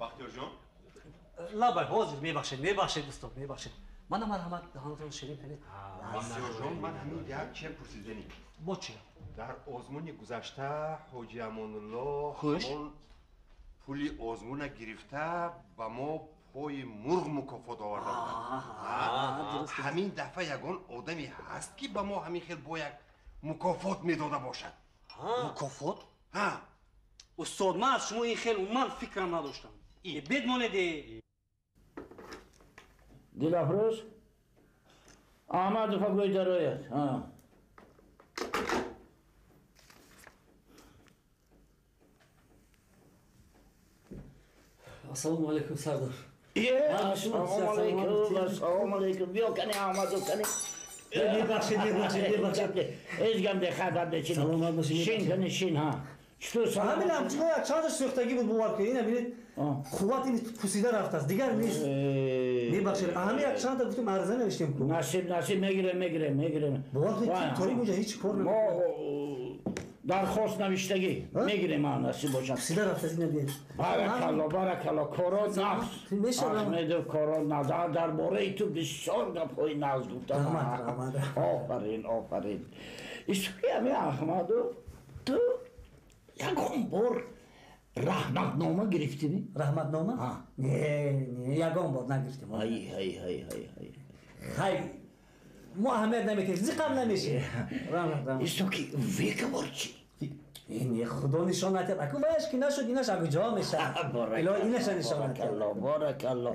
Бахтиёрҷон. Лабай, ҳозир мебахшед, мебахшед устод, мебахшед. Мана марҳамат, даҳонатонро ширин кунед. Бахтиёрҷон, ман ҳамин як чиз пурсиданӣ. Бо чӣ? Дар озмуни гузашта ҳоҷи Амонулло ҳамон пули озмуна гирифта ба мо пои мурғ мукофот оварда буданд. Ҳамин дафъа ягон одаме ҳаст ки ба мо ҳамин хел бо як мукофот медода бошад? Мукофот? Ҳа. Устод, ман аз шумо ин хел умуман фикрам надоштам. Бедмонеде. Дилафрӯз, Аҳмадова гӯй дарояд. Ассалому алайкум, сардор. Ассалому алайкум, ассалому алайкум. Биё кани Аҳмадов, кани. Мебахшед, мебахшед, мебахшед. Ҳеҷ гап не, хабар не, чин. Саломат бошед. Шин кани, шин, ҳа. Чутур саломат? Ҳамин ҳамчиқо чандаш сӯхтагӣ буд, бовар кунед. Ина бинед, қувват ин пусида рафтааст, дигар нест. Мебахшед, ҳамин як чанда гуфтем арза навиштем ку. Насиб, насиб, мегирем, мегирем, мегирем. Бовар кунед, торик онҷа ҳеҷ кор намекунад. Дархост навиштагӣ мегирем, ҳа, насиб бошад. Пусида рафтааст, ина бинед. Баракалло, баракалло, коро нағз. Аҳмедов коро нағз. Дар бораи ту бисёр гапҳои нағз гуфтам. Раҳмат, раҳмат. Офарин, офарин. Исои ҳамин Аҳмадов, ту ягон бор раҳматнома гирифтӣ? Раҳматнома? Не, не, ягон бор нагирифтем. Ай, ай, ай, ай, ай. Хай, мо аҳамият наметиҳем, зиқам намешем. Раҳмат, раҳмат. Исоки вековор чӣ? Не, худо нишон натиҳад. Аку ваяш ки нашуд, инаш аку ҷо мешавад. Илоҳ инаша нишон натиҳад. Баракалло, баракалло.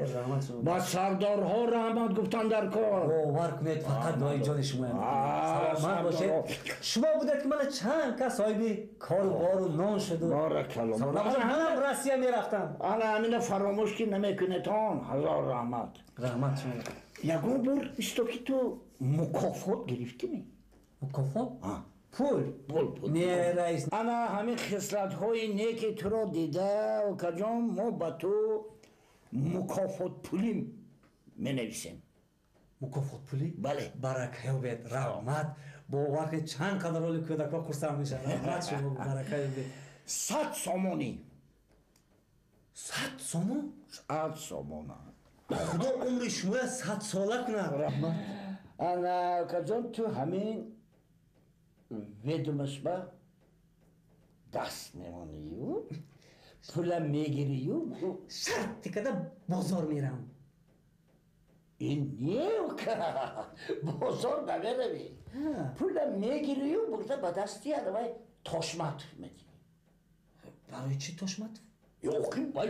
Ба сардорҳо раҳмат гуфтан дар кор. Бовар кунед, фақат дуои ҷони шумоям. Саломат бошед. Шумо будед ки мана чанд кас соҳиби кору бору нон шуду. Баракалло. Манам Россия мерафтам. Ана ҳамина фаромӯш ки намекунедон. Ҳазор раҳмат. Раҳмат шумо. Ягон бор истоки ту мукофот гирифтӣ? Мукофот? Пул? Пул, пул. Не, раис. Ана ҳамин хислатҳои неки туро дида, окаҷон, мо ба ту мукофотпулӣ менависем. Мукофотпулӣ? Бале. Барака ёбед, раҳмат. Бовар кунед, чанд қадар оли кӯдакҳо хурсанд мешаванд. Раҳмат шумо, барака ёбед. 100 сомонӣ. 100 сомон? 100 сомона. Худо умри шумоя 100 сола кунад. Раҳмат. Ана, окаҷон, ту ҳамин ведомость ба Даст мемонию, пула мегирию. Шарти када бозор мерам. Ин не, бозор намеравӣ. Пула мегирию, бурда ба дасти анавай Тошматов медиҳӣ. Барои чӣ Тошматов? Ёқи вай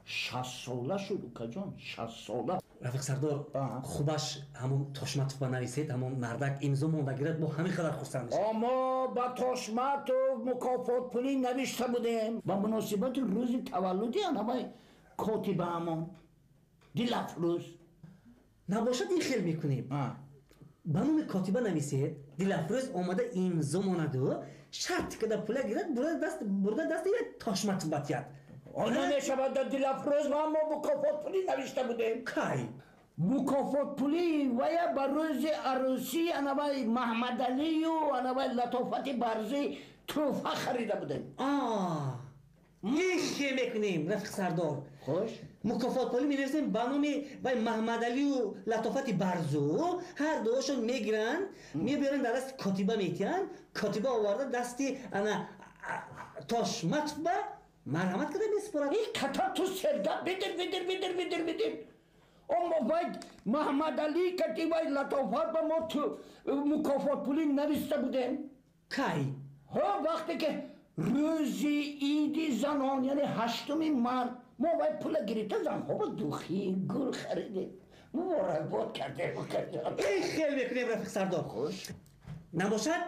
60 сола шуд, укаҷон, 60 сола. Рафиқ сардор, хубаш ҳамон Тошматов ба нависед, ҳамон мардак имзо монда гирад, бо ҳамин қадар хурсанд мешавад. Мо ба Тошматов мукофотпулӣ навишта будем ба муносибати рӯзи таваллуди анавай котибаамон Дилафрӯз. Набошад, ин хел мекунем: ба номи котиба нависед, Дилафрӯз омада имзо монаду шарти када пула гирад, бурда дасти Тошматов батиҳад. Намешавад, дар Дилафрӯз ва мо мукофотпулӣ навишта будем. Кай? Мукофотпулӣ вая ба рӯзи арӯсӣ анавай Маҳмадалию анавай Латофати Барзӣ тӯҳфа харида будем. Ин хел мекунем, рафиқ сардор. Хуш. Мукофотпулӣ менависем ба номи вай Маҳмадалию Латофати Барзу, ҳар дуошон мегиранд, мебиёранд, дар дасти котиба метиҳанд, котиба оварда дасти ана Тошматов ба марҳамат карда месупорад. Ката ту сергап бидир, бидир, бидир, бидир, бидир. Омо вай Маҳмадалӣ кати вай Латофат ба мо мукофотпулӣ нависта будем. Кай? Ҳо, вақте ки рӯзи иди занон, яъне 8-уми март, мо вай пула гирифта, занҳо ба духи, гул харидем, муборакбод кардем. Ин хел мекунем, рафиқ сардор. Хуш. Набошад,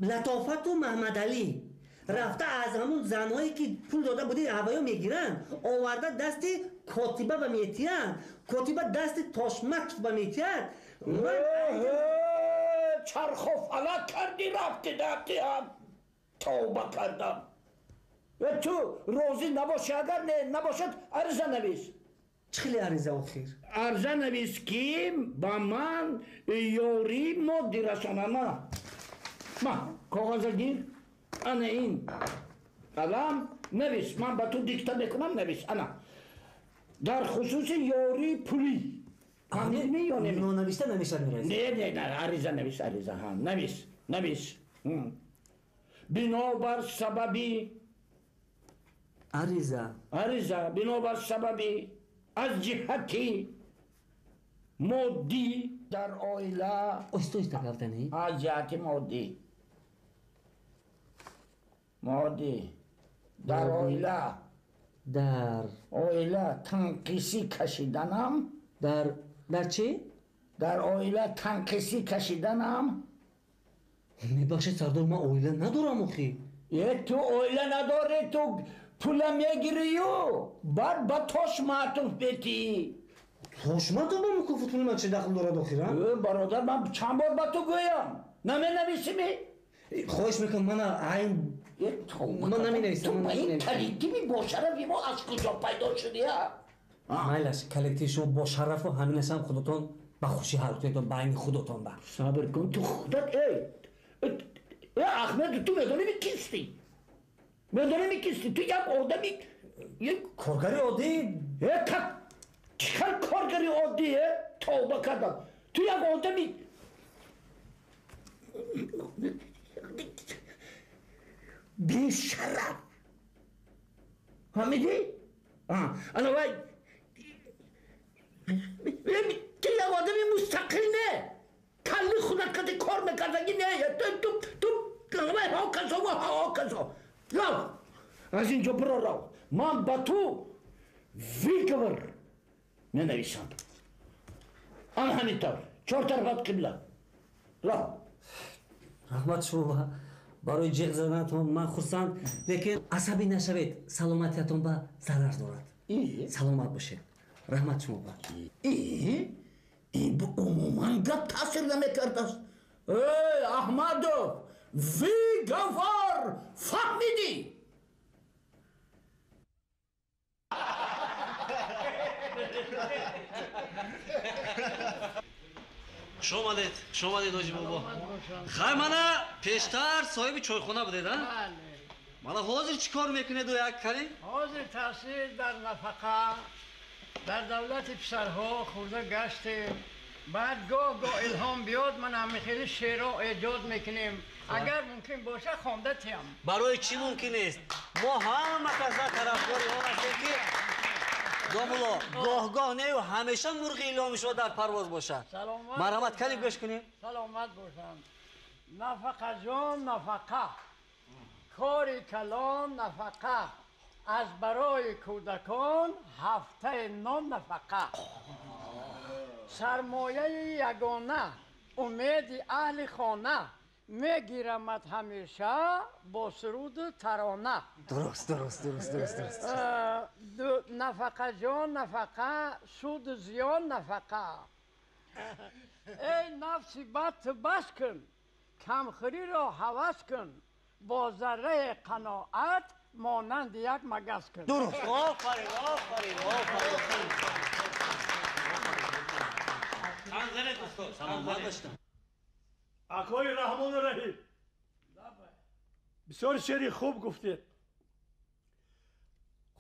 Латофату Маҳмадалӣ рафта аз ҳамун занҳое ки пул дода будед, ҳаваё мегиранд, оварда дасти котиба ба метиҳанд, котиба дасти Тошматов ба метиҳад. Чарху фалак кардӣ, рафти, рафти ҳам тавба кардам. Ту розӣ набошӣ, агар не набошад, ариза навис. Чӣ хеле ариза охир? Арза навис, ки ба ман ёрии моддӣ расонанд. Ма коғаза гир, ана ин қалам, навис, ман ба ту дикта мекунам, навис. Ана, дар хусуси ёрии пулӣ. Фаҳмидӣ ё не? Нонавишта намешавад, мерасӣ. Не, не, не, ариза навис, ариза, ҳа, навис, навис. Бинобар сабаби Ариза. Ариза, бинобар сабаби аз ҷиҳати моддӣ дар оила Оҳиста, оҳиста гап занӣ. Аз ҷиҳати моддӣ дар оила Дар оила танқисӣ кашиданам. Дар чӣ? Дар оила танқисӣ кашиданам. Мебахшед, сардор, ман оила надорам охи. Е, ту оила надорӣ, ту пула мегирию, баъд ба Тошматов метиҳӣ. Тошматов ба мукофотпули ман чӣ дахл дорад охир, а? Э, бародар, ман чанд бор ба ту гӯям, наменависими? Хоҳиш мекунам, мана айн ман наменависам. Ту ба ин коллективи бошарафи мо аз куҷо пайдо шудӣ, а? Майлаш, коллективи шумо бошарафу ҳаминашам худотон ба хушӣ ҳал кунед байни худотон ба. Сабр кун, ту худат, эй э, Ахмед, ту медонӣ кистӣ? Медонӣ кистӣ? Ту як одами Коргари оддӣ. Э, как чӣ хел коргари оддӣ? Э, тавба кардам, ту як одами бешараф, фаҳмидӣ? Ана вай, ту як одами мустақил не, калли худат кади кор мекардаги не, ту вай ҳоказо ва ҳоказо. Рав, аз инҷо биро, рав. Ман ба ту выговор менависам. Ана ҳамин тавр, чор тарафат қибла, рав. Раҳмат шумо барои ҷиғ заданатон, ман хурсанд, лекин асабӣ нашавед, саломатиятон ба зарар дорад. Саломат бошед, раҳмат шумо ба. Ин умуман гап таъсир намекардааст. Эй, Аҳмадов, выговор, фаҳмидӣ? Хуш омадед, хуш омадед, ҳоҷи бобо. Хай, мана пештар соҳиби чойхона будед, а? Мана ҳозир чӣ кор мекунеду як кари? Ҳозир таҳсил дар нафақа, дар давлати писарҳо хӯрда гаштем. Баъд гоҳ гоҳ илҳом биёд, ман ҳамин хели шеърҳо эҷод мекунем. Агар мумкин бошад, хонда тиям. Барои чӣ мумкин нест? Мо ҳама каса тарафдори он ҳастем, ки домулло гоҳ-гоҳ нею ҳамеша мурғи иломи шумо дар парвоз бошад. Марҳамат, калим гӯш кунем. Саломат бошанд. Нафақаҷон, нафақа, кори калон нафақа, аз барои кӯдакон ҳафтаи нон нафақа, сармояи ягона, умеди аҳли хона, мегирамад ҳамеша бо суруду тарона. Дуруст, дуруст, дуруст, дуруст, дуруст. Нафақаҷон, нафақа, суду зиён нафақа. Эй нафси бад, ту бас кун, камхӯриро ҳавас кун, бо зарраи қаноат монанди як магас кун. Дуруст. Офарин, офарин, офарин. Саломат бошед. Акои Раҳмону Раҳим, бисёр шеъри хуб гуфтед.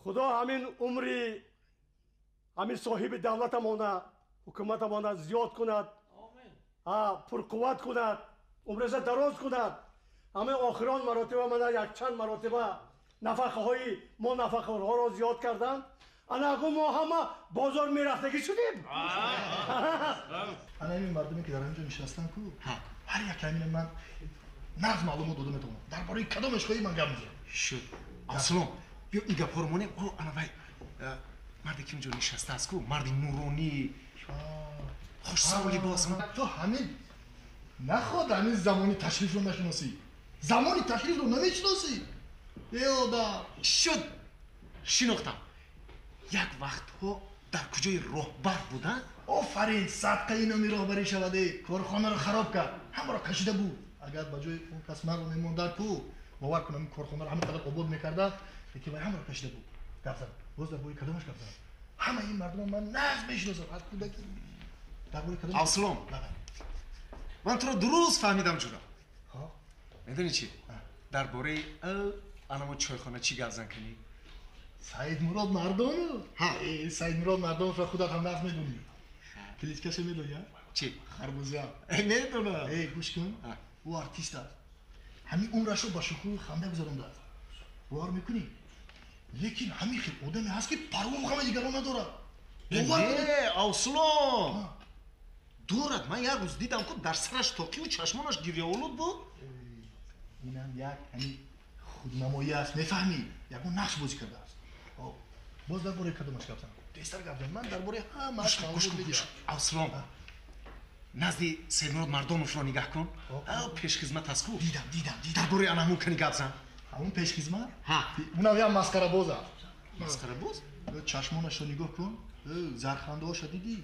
Худо ҳамин умри ҳамин соҳиби давлатамона, ҳукуматамона зиёд кунад, пурқувват кунад, умраша дароз кунад. Ҳамин охирон маротиба мана якчанд маротиба нафақаҳои мо нафақаҳоро зиёд карданд. Ана акун мо ҳама бозор мерафтагӣ шудем. Ана ҳамин мардуме, ки дар ҳамин ҷо нишастанд ку, ҳар як ҳамина ман нағз маълумот дода метавонам. Дар бораи кадомеш хоҳӣ, ман гап мезанам. Шуд. Аслом, биё ин гапҳоро монем. О, ана вай марде, ки инҷо нишастааст ку, марди нуронӣ, хушсаву либос. Ту ҳамин наход ҳамин замони ташрифро нашиносӣ, замони ташрифро намешиносӣ, э одам. Шуд, шинохтам. Як вақтҳо дар куҷои роҳбар буда? Офарин, садқаи номи роҳбарӣ шаваде, корхонаро хароб кард, ҳамаро кашида буд. Агар ба ҷои он кас маро мемондар ку, бовар кунам, ин корхонаро ҳама қадар обод мекарда, лекин вай ҳамаро кашида буд. Гап задам. Боз дар бораи кадомаш гап задам? Ҳамаи ин мардумро ман нағз мешиносам аз кӯдакӣ. Дар бораи кадом? Аслом, ман туро дуруст фаҳмидам, ҷура. Медонӣ чӣ? Дар бораи анамо чойхона чӣ гап зан кунӣ? Саидмурод Мардонов. Саидмурод Мардоновро худат ҳам нағз медонӣ. Кличкаша медонӣ? Чӣ? Харбуза. Медонам. Э, гӯш кун, ӯ артист аст. Ҳамин умрашро ба шӯхию ханда гузарондааст. Бовар мекунӣ? Лекин ҳамин хел одаме ҳаст, ки парвою ғами дигарон надорад. Не, Авслом, дорад. Ман як рӯз дидам ку, дар сараш тоқиву чашмонаш гирёолуд буд. Инам як ҳамин худнамоӣ аст, мефаҳмӣ? Ягон нақш бозӣ кардааст. Боз дар бораи кадомаш гап занам? Тезтар гап зан, ман дар бораи ҳамааш маълумот медиҳам. Авслом, назди Сейдмурод Мардоновро нигаҳ кун, пешхизмат аст ку. Дидам, дидам, дидам. Дар бораи ана ҳамун кани гап зан. Ҳамун пешхизмат? Унам як масхарабоз аст. Масхарабоз? Чашмонашро нигоҳ кун, зархандаҳоша дидӣ?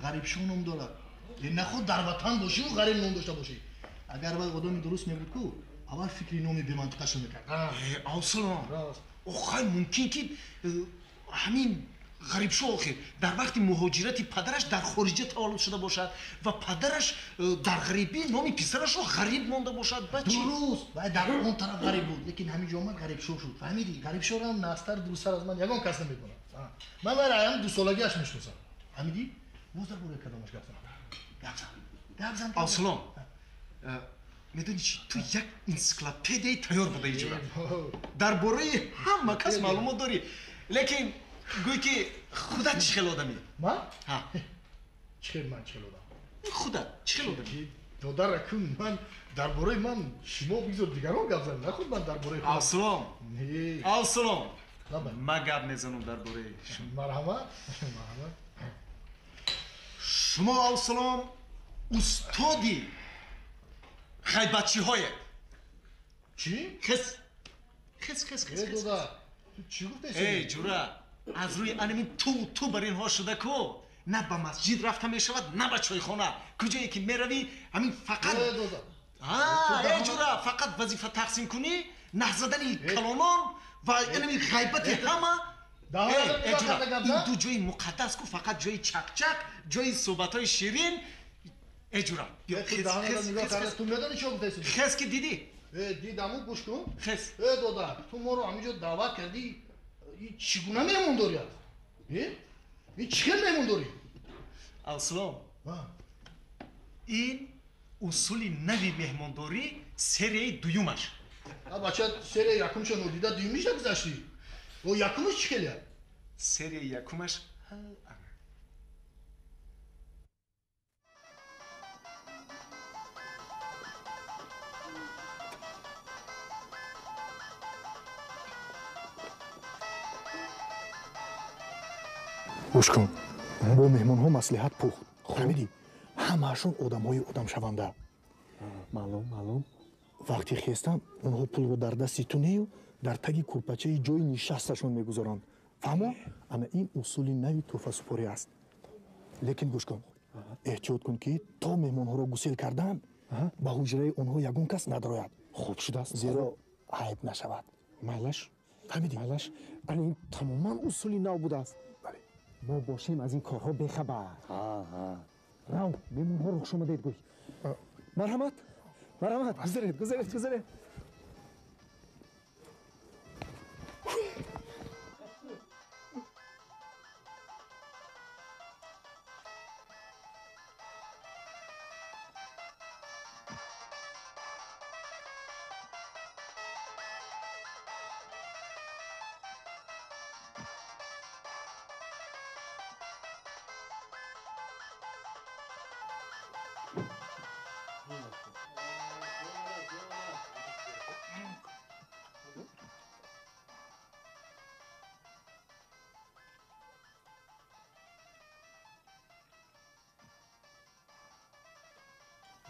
Ғарибшо ном дорад. Наход дар ватан бошиву ғариб ном дошта бошӣ. Агар вай одами дуруст мебуд ку, аввал фикри номи бемантиқашро мекард. Авслом, охай, мумкин ки ҳамин Ғарибшо охир дар вақти муҳоҷирати падараш дар хориҷа таваллуд шуда бошад ва падараш дар ғарибӣ номи писарашро Ғариб монда бошад. Ба чӣ? Дуруст, вай дар он тараф ғариб буд, лекин ҳамин ҷо омад, Ғарибшо шуд. Фаҳмидӣ? Ғарибшоро ҳам нағзтар, дурусттар аз ман ягон кас намедонад. Ман вайро ҳам дусолагиаш мешиносам. Фаҳмидӣ? Боз дар бораи кадомаш гап занам? Гап зан, гап зан. Авслом, медонӣ чӣ? Ту як энсиклопедияи тайёр буда иҷора. Дар бораи ҳама кас маълумот дорӣ, лекин гӯй ки худат чӣ хел одамӣ? Ман чӣ хел? Ман чӣ хел одам? Худат чӣ хел одамӣ? Додаракун, ман дар бораи ман шумо бигзор дигарон гап занед, нахуд ман дар бораи. Авслом, Авслом, ман гап мезанам дар бораи шумо. Марҳамат, марҳамат. Шумо, Авслом, устоди ғайбатчиҳоед. Чӣ? Хес, хес, хес, хес. Дода, ту чӣ гуфтаи? Эй ҷура, аз рӯи анамин ту бар инҳо шуда ку, на ба масҷид рафта мешавад, на ба чойхона. Куҷое ки меравӣ, ҳамин фақат, э ҷура, фақат вазифа тақсим кунӣ, наҳзадани калонон ва анами ғайбати ҳама. Ин ду ҷои муқаддас ку, фақат ҷои чақчақ, ҷои суҳбатҳои ширин. Э ҷура, ту медонӣ чӣ гуфтаи? Хес ки дидӣ? Дидаму, гӯш кун. Хес. Э дода, ту моро ҳаминҷо даъват кардӣ, чӣ гуна меҳмондорӣ аст? Ин чӣ хел меҳмондорӣ? Авслом, ин Усули нави меҳмондорӣ серияи дуюмаш. Бача, серияи якумша нодида дуюмиш нагузаштӣ. О якумаш чӣ хеле? Серияи якумаш гӯш кун, бо меҳмонҳо маслиҳат пухт. Фаҳмидӣ? Ҳамаашон одамҳои одамшаванда. Маълум, маълум. Вақти хестан онҳо пулро дар дасти ту нею дар таги кӯрпачаи ҷои нишасташон мегузоранд. Фаҳмо? Ана ин усули нави тӯҳфасупорӣ аст. Лекин гӯш кун, эҳтиёт кун, ки то меҳмонҳоро гусел кардан ба ҳуҷраи онҳо ягон кас надрояд. Хуб шудааст. Зеро айб нашавад. Майлаш. Фаҳмидӣ? Майлаш. Ана ин тамоман усули нав будааст. Мо бошем аз ин корҳо бехабар. Рав, меҳмонҳоро хуш омадед гӯй. Марҳамат, марҳамат, гузаред, гузаред, гузаред.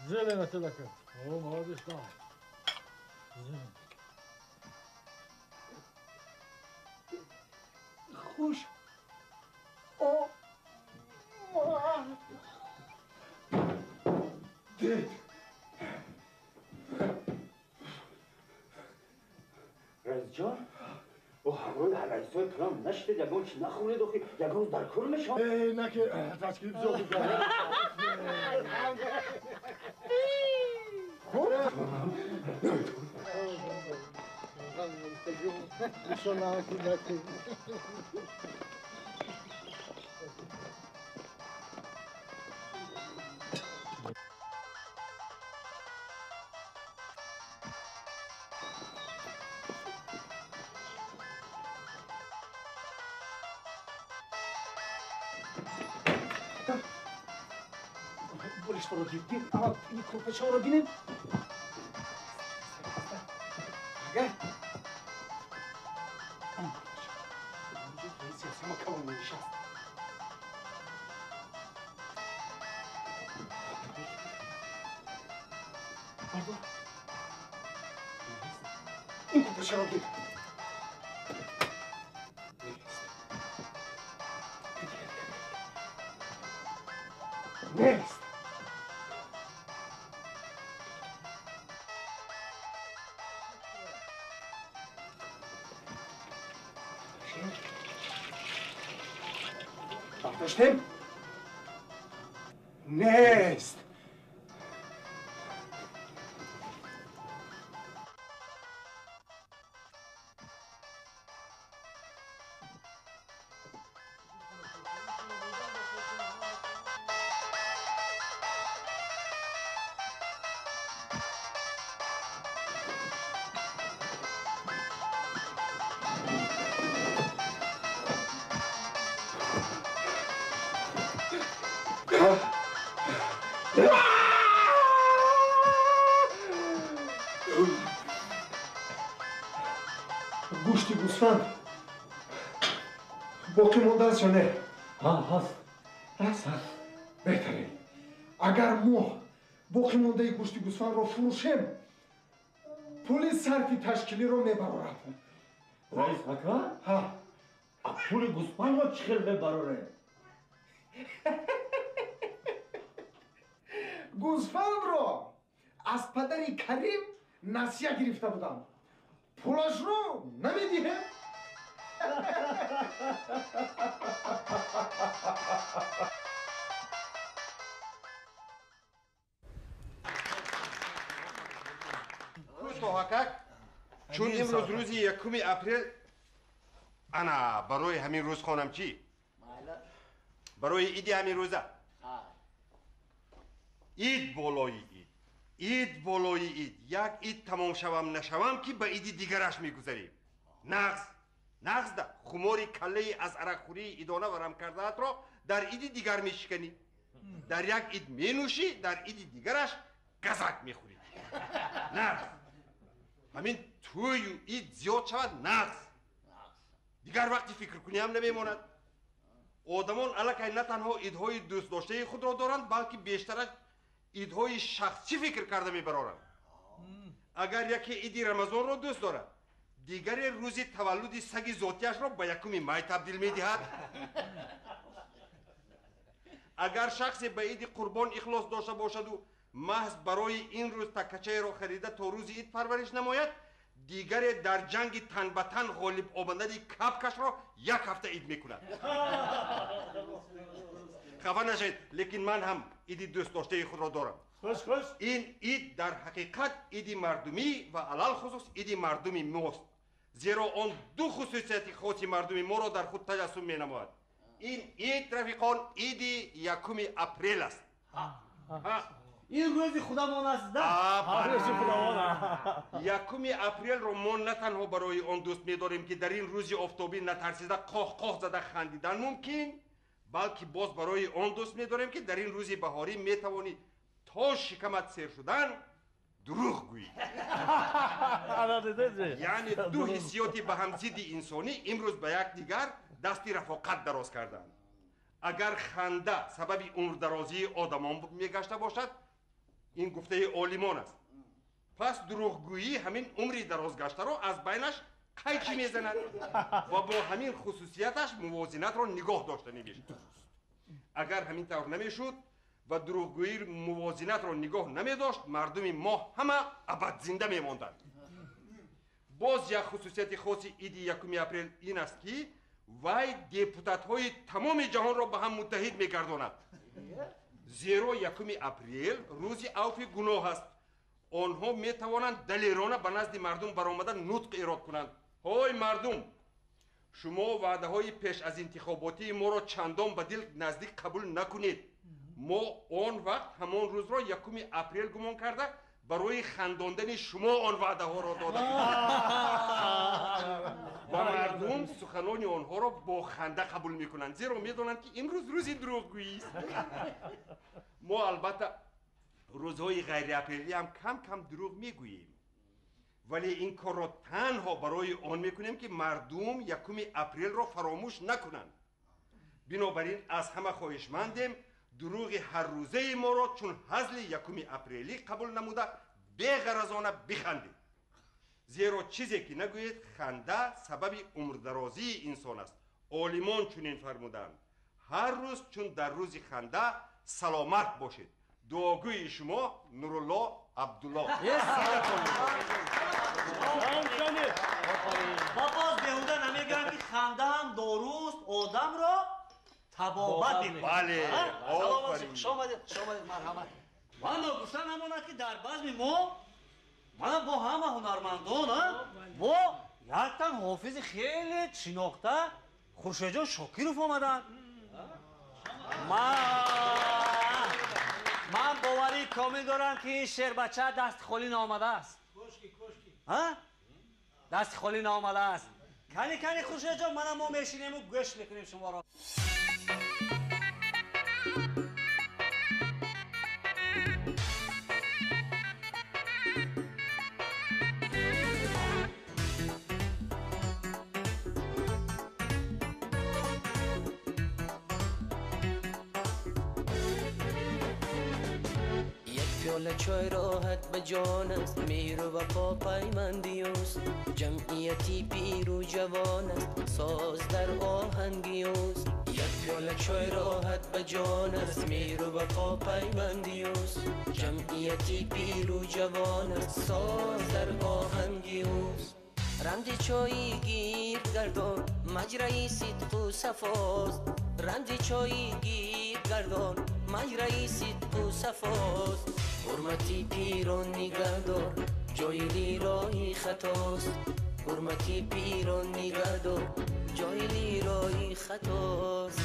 Зелена телака. О, молодец, да. Зелена. Хуш. О, ма. Дед. Раисҷон, о ҳамроҳи раисҳои калон нашидед, ягон чи нахӯред, охи ягон рӯз дар кор мешавад. Э, на ки ташкил бисёр хуб. Болишро дидем, аввал ин курпачаҳоро бинем. Агар он курпача раиси аз ҳама калон менишаст. Бардор. Ин курпачаро гир. Нест. Бардоштем? Нест. Гӯшти гӯсфанд боқӣ мондааст ё не? Ҳаст. Ҳаст? Беҳтарин. Агар мо боқӣ мондаи гӯшти гӯсфандро фурӯшем, пули сарфи ташкилиро мебарорад. Раис ака? Ҳа. Пули гӯсфандро чӣ хел мебарорем? Гӯсфандро аз падари Карим насия гирифта будам. Пулашро намедиҳем. Кӯтоҳакак, чун имрӯз рӯзи 1 апрел, ана барои ҳамин рӯз хонам чӣ? Барои иди ҳамин рӯза. Ид болои ид. Ид болои ид, як ид тамом шавам нашавам ки ба иди дигараш мегузарем. Нағз, нағз да хумори каллаи аз арақхӯрии идона варам кардаатро дар иди дигар мешиканӣ. Дар як ид менӯшӣ, дар иди дигараш газак мехӯрӣ. Нағз. Ҳамин тӯю ид зиёд шавад нағз. Дигар вақти фикркунӣ ҳам намемонад. Одамон аллакай на танҳо идҳои дӯстдоштаи худро доранд, балки бештараш идҳои шахсӣ фикр карда мебароранд. Агар яке иди Рамазонро дӯст дорад, дигаре рӯзи таваллуди саги зотияшро ба 1 май табдил медиҳад. Агар шахсе ба иди Қурбон ихлос дошта бошаду маҳз барои ин рӯз такачаеро харида то рӯзи ид парвариш намояд, дигаре дар ҷанги тан ба тан ғолиб омадани капкашро як ҳафта ид мекунад. Хафа нашавед, лекин ман ҳам иди дӯстдоштаи худро дорам. Ин ид дар ҳақиқат иди мардумӣ ва алалхусус иди мардуми мост, зеро он ду хусусияти хоси мардуми моро дар худ таҷассум менамояд. Ин ид, рафиқон, иди 1 апрел аст. Ин рӯзи худамон аст, да? Рӯзи худамон. 1 апрелро мо на танҳо барои он дӯст медорем, ки дар ин рӯзи офтобӣ натарсида қоҳқоҳ зада хандидан мумкин, балки боз барои он дӯст медорем, ки дар ин рӯзи баҳорӣ метавонӣ то шикамат сер шудан дурӯғ гӯӣ. Яъне ду ҳиссиёти ба ҳам зидди инсонӣ имрӯз ба якдигар дасти рафоқат дароз карданд. Агар ханда сабаби умрдарозии одамон мегашта бошад, ин гуфтаи олимон аст. Пас дурӯғгӯӣ ҳамин умри дарозгаштаро аз байнаш қайчи мезанад ва бо ҳамин хусусияташ мувозинатро нигоҳ дошта намешуд. Агар ҳамин тавр намешуд ва дурӯғгӯӣ мувозинатро нигоҳ намедошт, мардуми мо ҳама абадзинда мемонданд. Боз як хусусияти хоси иди 1 апрел ин аст, ки вай депутатҳои тамоми ҷаҳонро ба ҳам муттаҳид мегардонад. Зеро 1 апрел рӯзи авфи гуноҳ аст. Онҳо метавонанд далерона ба назди мардум баромада нутқ эрод кунанд. Ҳой мардум, шумо ваъдаҳои пеш аз интихоботии моро чандон ба дил наздик қабул накунед. Мо он вақт ҳамон рӯзро 1 апрел гумон карда барои хандондани шумо он ваъдаҳоро дода ва мардум суханони онҳоро бо ханда қабул мекунанд, зеро медонанд, ки имрӯз рӯзи дурӯғгӯист. Мо албатта рӯзҳои ғайриапрелӣ ҳам кам-кам дурӯғ мегӯем, вале ин корро танҳо барои он мекунем, ки мардум 1 апрелро фаромӯш накунанд. Бинобар ин аз ҳама хоҳишмандем дурӯғи ҳаррӯзаи моро чун ҳазли 1 апрелӣ қабул намуда беғаразона бихандед. Зеро чизе ки нагӯед, ханда сабаби умрдарозии инсон аст. Олимон чунин фармуданд: ҳар рӯз чун дар рӯзи ханда саломат бошед. Дуогӯи шумо Нурулло Абдулло. Ва боз беҳуда намегӯянд, ки ханда ҳам доруст, одамро табобат мекунад. Бале, офарин. Хуш омадед, хуш омадед, марҳамат. Ва ногуфта намонад, ки дар базми мо мана бо ҳама ҳунармандон бо яктан ҳофизи хеле шинохта Хуршедҷон Шокиров омаданд. Ман боварии комил дорам, ки ин шербача дасти холӣ наомадааст. Дасти холӣ наомадааст. Кани, кани, Хуршедҷон, мана мо мешинему гӯш мекунем шуморо. чой роҳат ба ҷон аст, меҳру вафо пайманди ӯст, ҷамъияти пиру ҷавон аст, соз дар оҳанги ӯст. Як пиёла чой роҳат ба ҷон аст, меҳру вафо пайманди ӯст, ҷамъияти пиру ҷавон аст, соз дар оҳанги ӯст. Рамзи чои гирд гардон, маҷраи сидқу сафост. Рамзи чои гирд гардон, маҷраи сидқу сафост. Ҳурмати пирон нигаҳдор, ҷоили роҳи хатост. Ҳурмати пирон нигаҳдор, ҷоили роҳи хатост.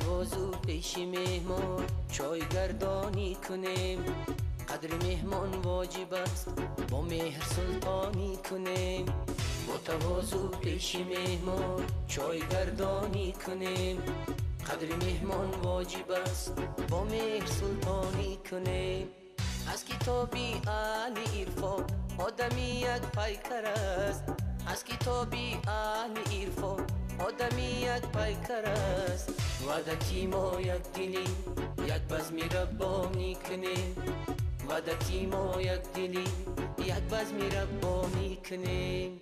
тавозӯ пеши меҳмон чой гардонӣ кунем. Қадри меҳмон воҷиб аст, бо меҳр султонӣ кунем. Бо тавозӯ пеши меҳмон чой гардонӣ кунем. Қадри меҳмон воҷиб аст, бо меҳр султонӣ кунем. Аз китоби аҳли ирфон одамӣ як пайкар аст. Аз китоби аҳли ирфон одамӣ як пайкар аст. Ваҳдати мо як дилӣ, як базми раббонӣ кунем. Ваҳдати мо як дилӣ, як базми раббонӣ кунем.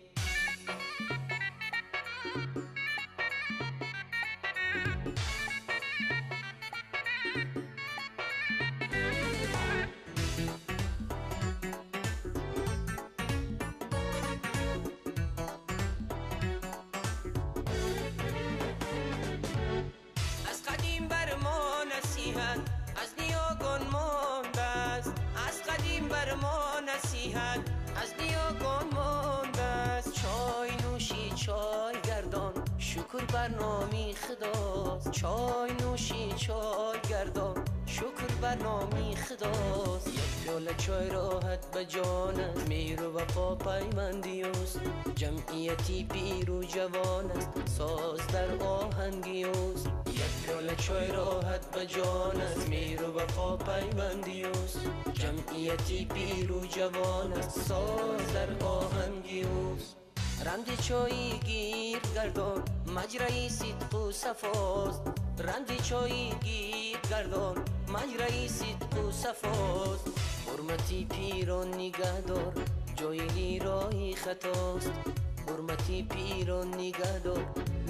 Аз қадим бар мо насиҳат аз ниёгон мондааст. Аз қадим бар мо насиҳат аз ниёгон мондааст. Чой нӯшӣ чой гардон, шукр бар номи Худост. Чой нӯшӣ чой гардон, шукр бар номи Худост. Як пиёла чой роҳат ба ҷон аст, меҳру вафо пайванди ӯст. Ҷамъияти пиру ҷавон аст, соз дар оҳанги ӯст. Як пиёла чой роҳат ба ҷон аст, меҳру вафо пайванди ӯст. Ҷамъияти пиру ҷавон аст, соз дар оҳанги ӯст. Рамзи чои гирд гардон, маҷраи сидқу сафост. Рамзи чои гирд гардон, маҷраи сидқу сафост. Ҳурмати пирон нигаҳдор, ҷоҳили роҳи хатост. Ҳурмати пирон нигаҳдор,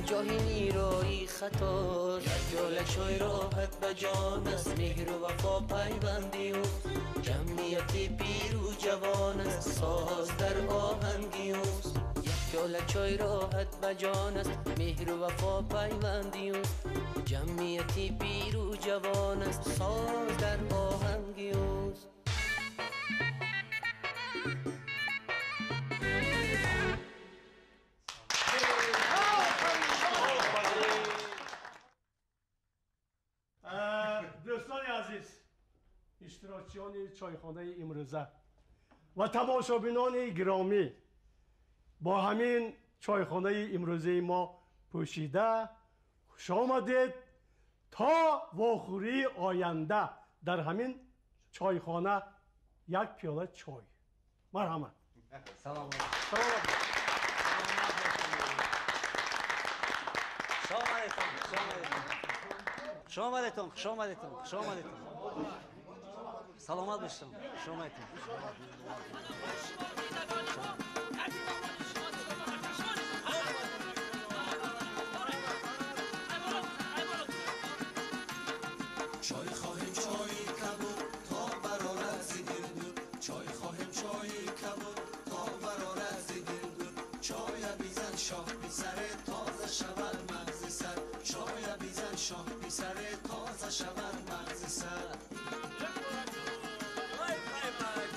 ҷоҳили роҳи хатост. Як пиёла чой роҳат ба ҷон аст, меҳру вафо пайванди ӯст. Ҷамъияти пиру ҷавон аст, соз дар оҳанги ӯст. Як пиёла чой роҳат ба ҷон аст, меҳру вафо пайванди ӯст. Ҷамъияти пиру ҷавон аст, соз дар оҳанги ӯст. Дӯстони азиз, иштирокчиёни чойхонаи имрӯза ва тамошобинони гиромӣ, бо ҳамин чойхонаи имрӯзаи мо пӯшида хуш омадед то вохӯрии оянда дар ҳамин чойхона як пиёла чой. Марҳамат. Салом. Хуш омадетон, хуш омадетон, хуш омадетон. Саломат бошед, хуш омадетон. Чой хоҳем чои кабуд то барорад зи дил дуд. Чой хоҳем чои кабуд то барорад зи дил дуд. Чоя бизан шоҳ писаре тоза шавад мағзи сар. Чоя бизан шоҳ писаре тоза шавад мағзи сар.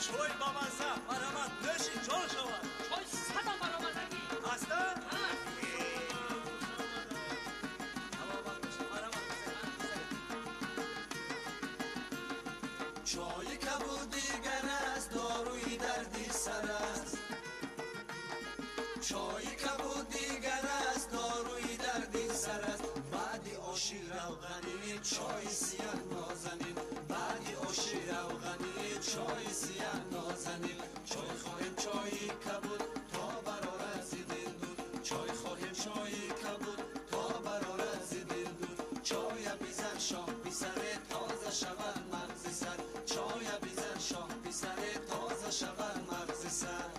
Чой ба мазза, марҳамат, нӯши ҷон шавад. Чой садам баромадагӣ. Ҳастан? Чои кабуд дигар аст, доруи дарди сар аст. Чои кабуд дигар аст, доруи дарди сар аст. Баъди оши равғанӣ чои сиёҳ нозанин. Баъди оши равғанӣ чои сиёҳ нозанин. Чой хоҳем чои кабуд то барорад зи дил дуд. Чой хоҳем чои кабуд то барорад зи дил дуд. Чоя бизан шоҳ писаре тоза шавад мағзи сар. Чоя бизан шоҳ писаре тоза шавад мағзи сар.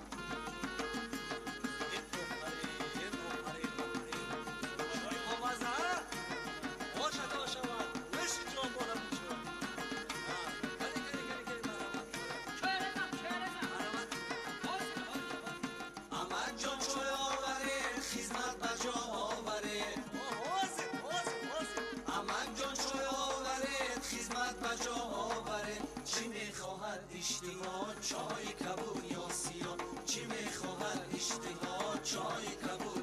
Амакҷон чой оваред, хизмат ба ҷо оваред. Амакҷон чой оваред, хизмат ба ҷо оваред. Чӣ мехоҳад иштиҳо, чои кабуд ё сиёҳ? Чӣ мехоҳад иштиҳо, чои кабуд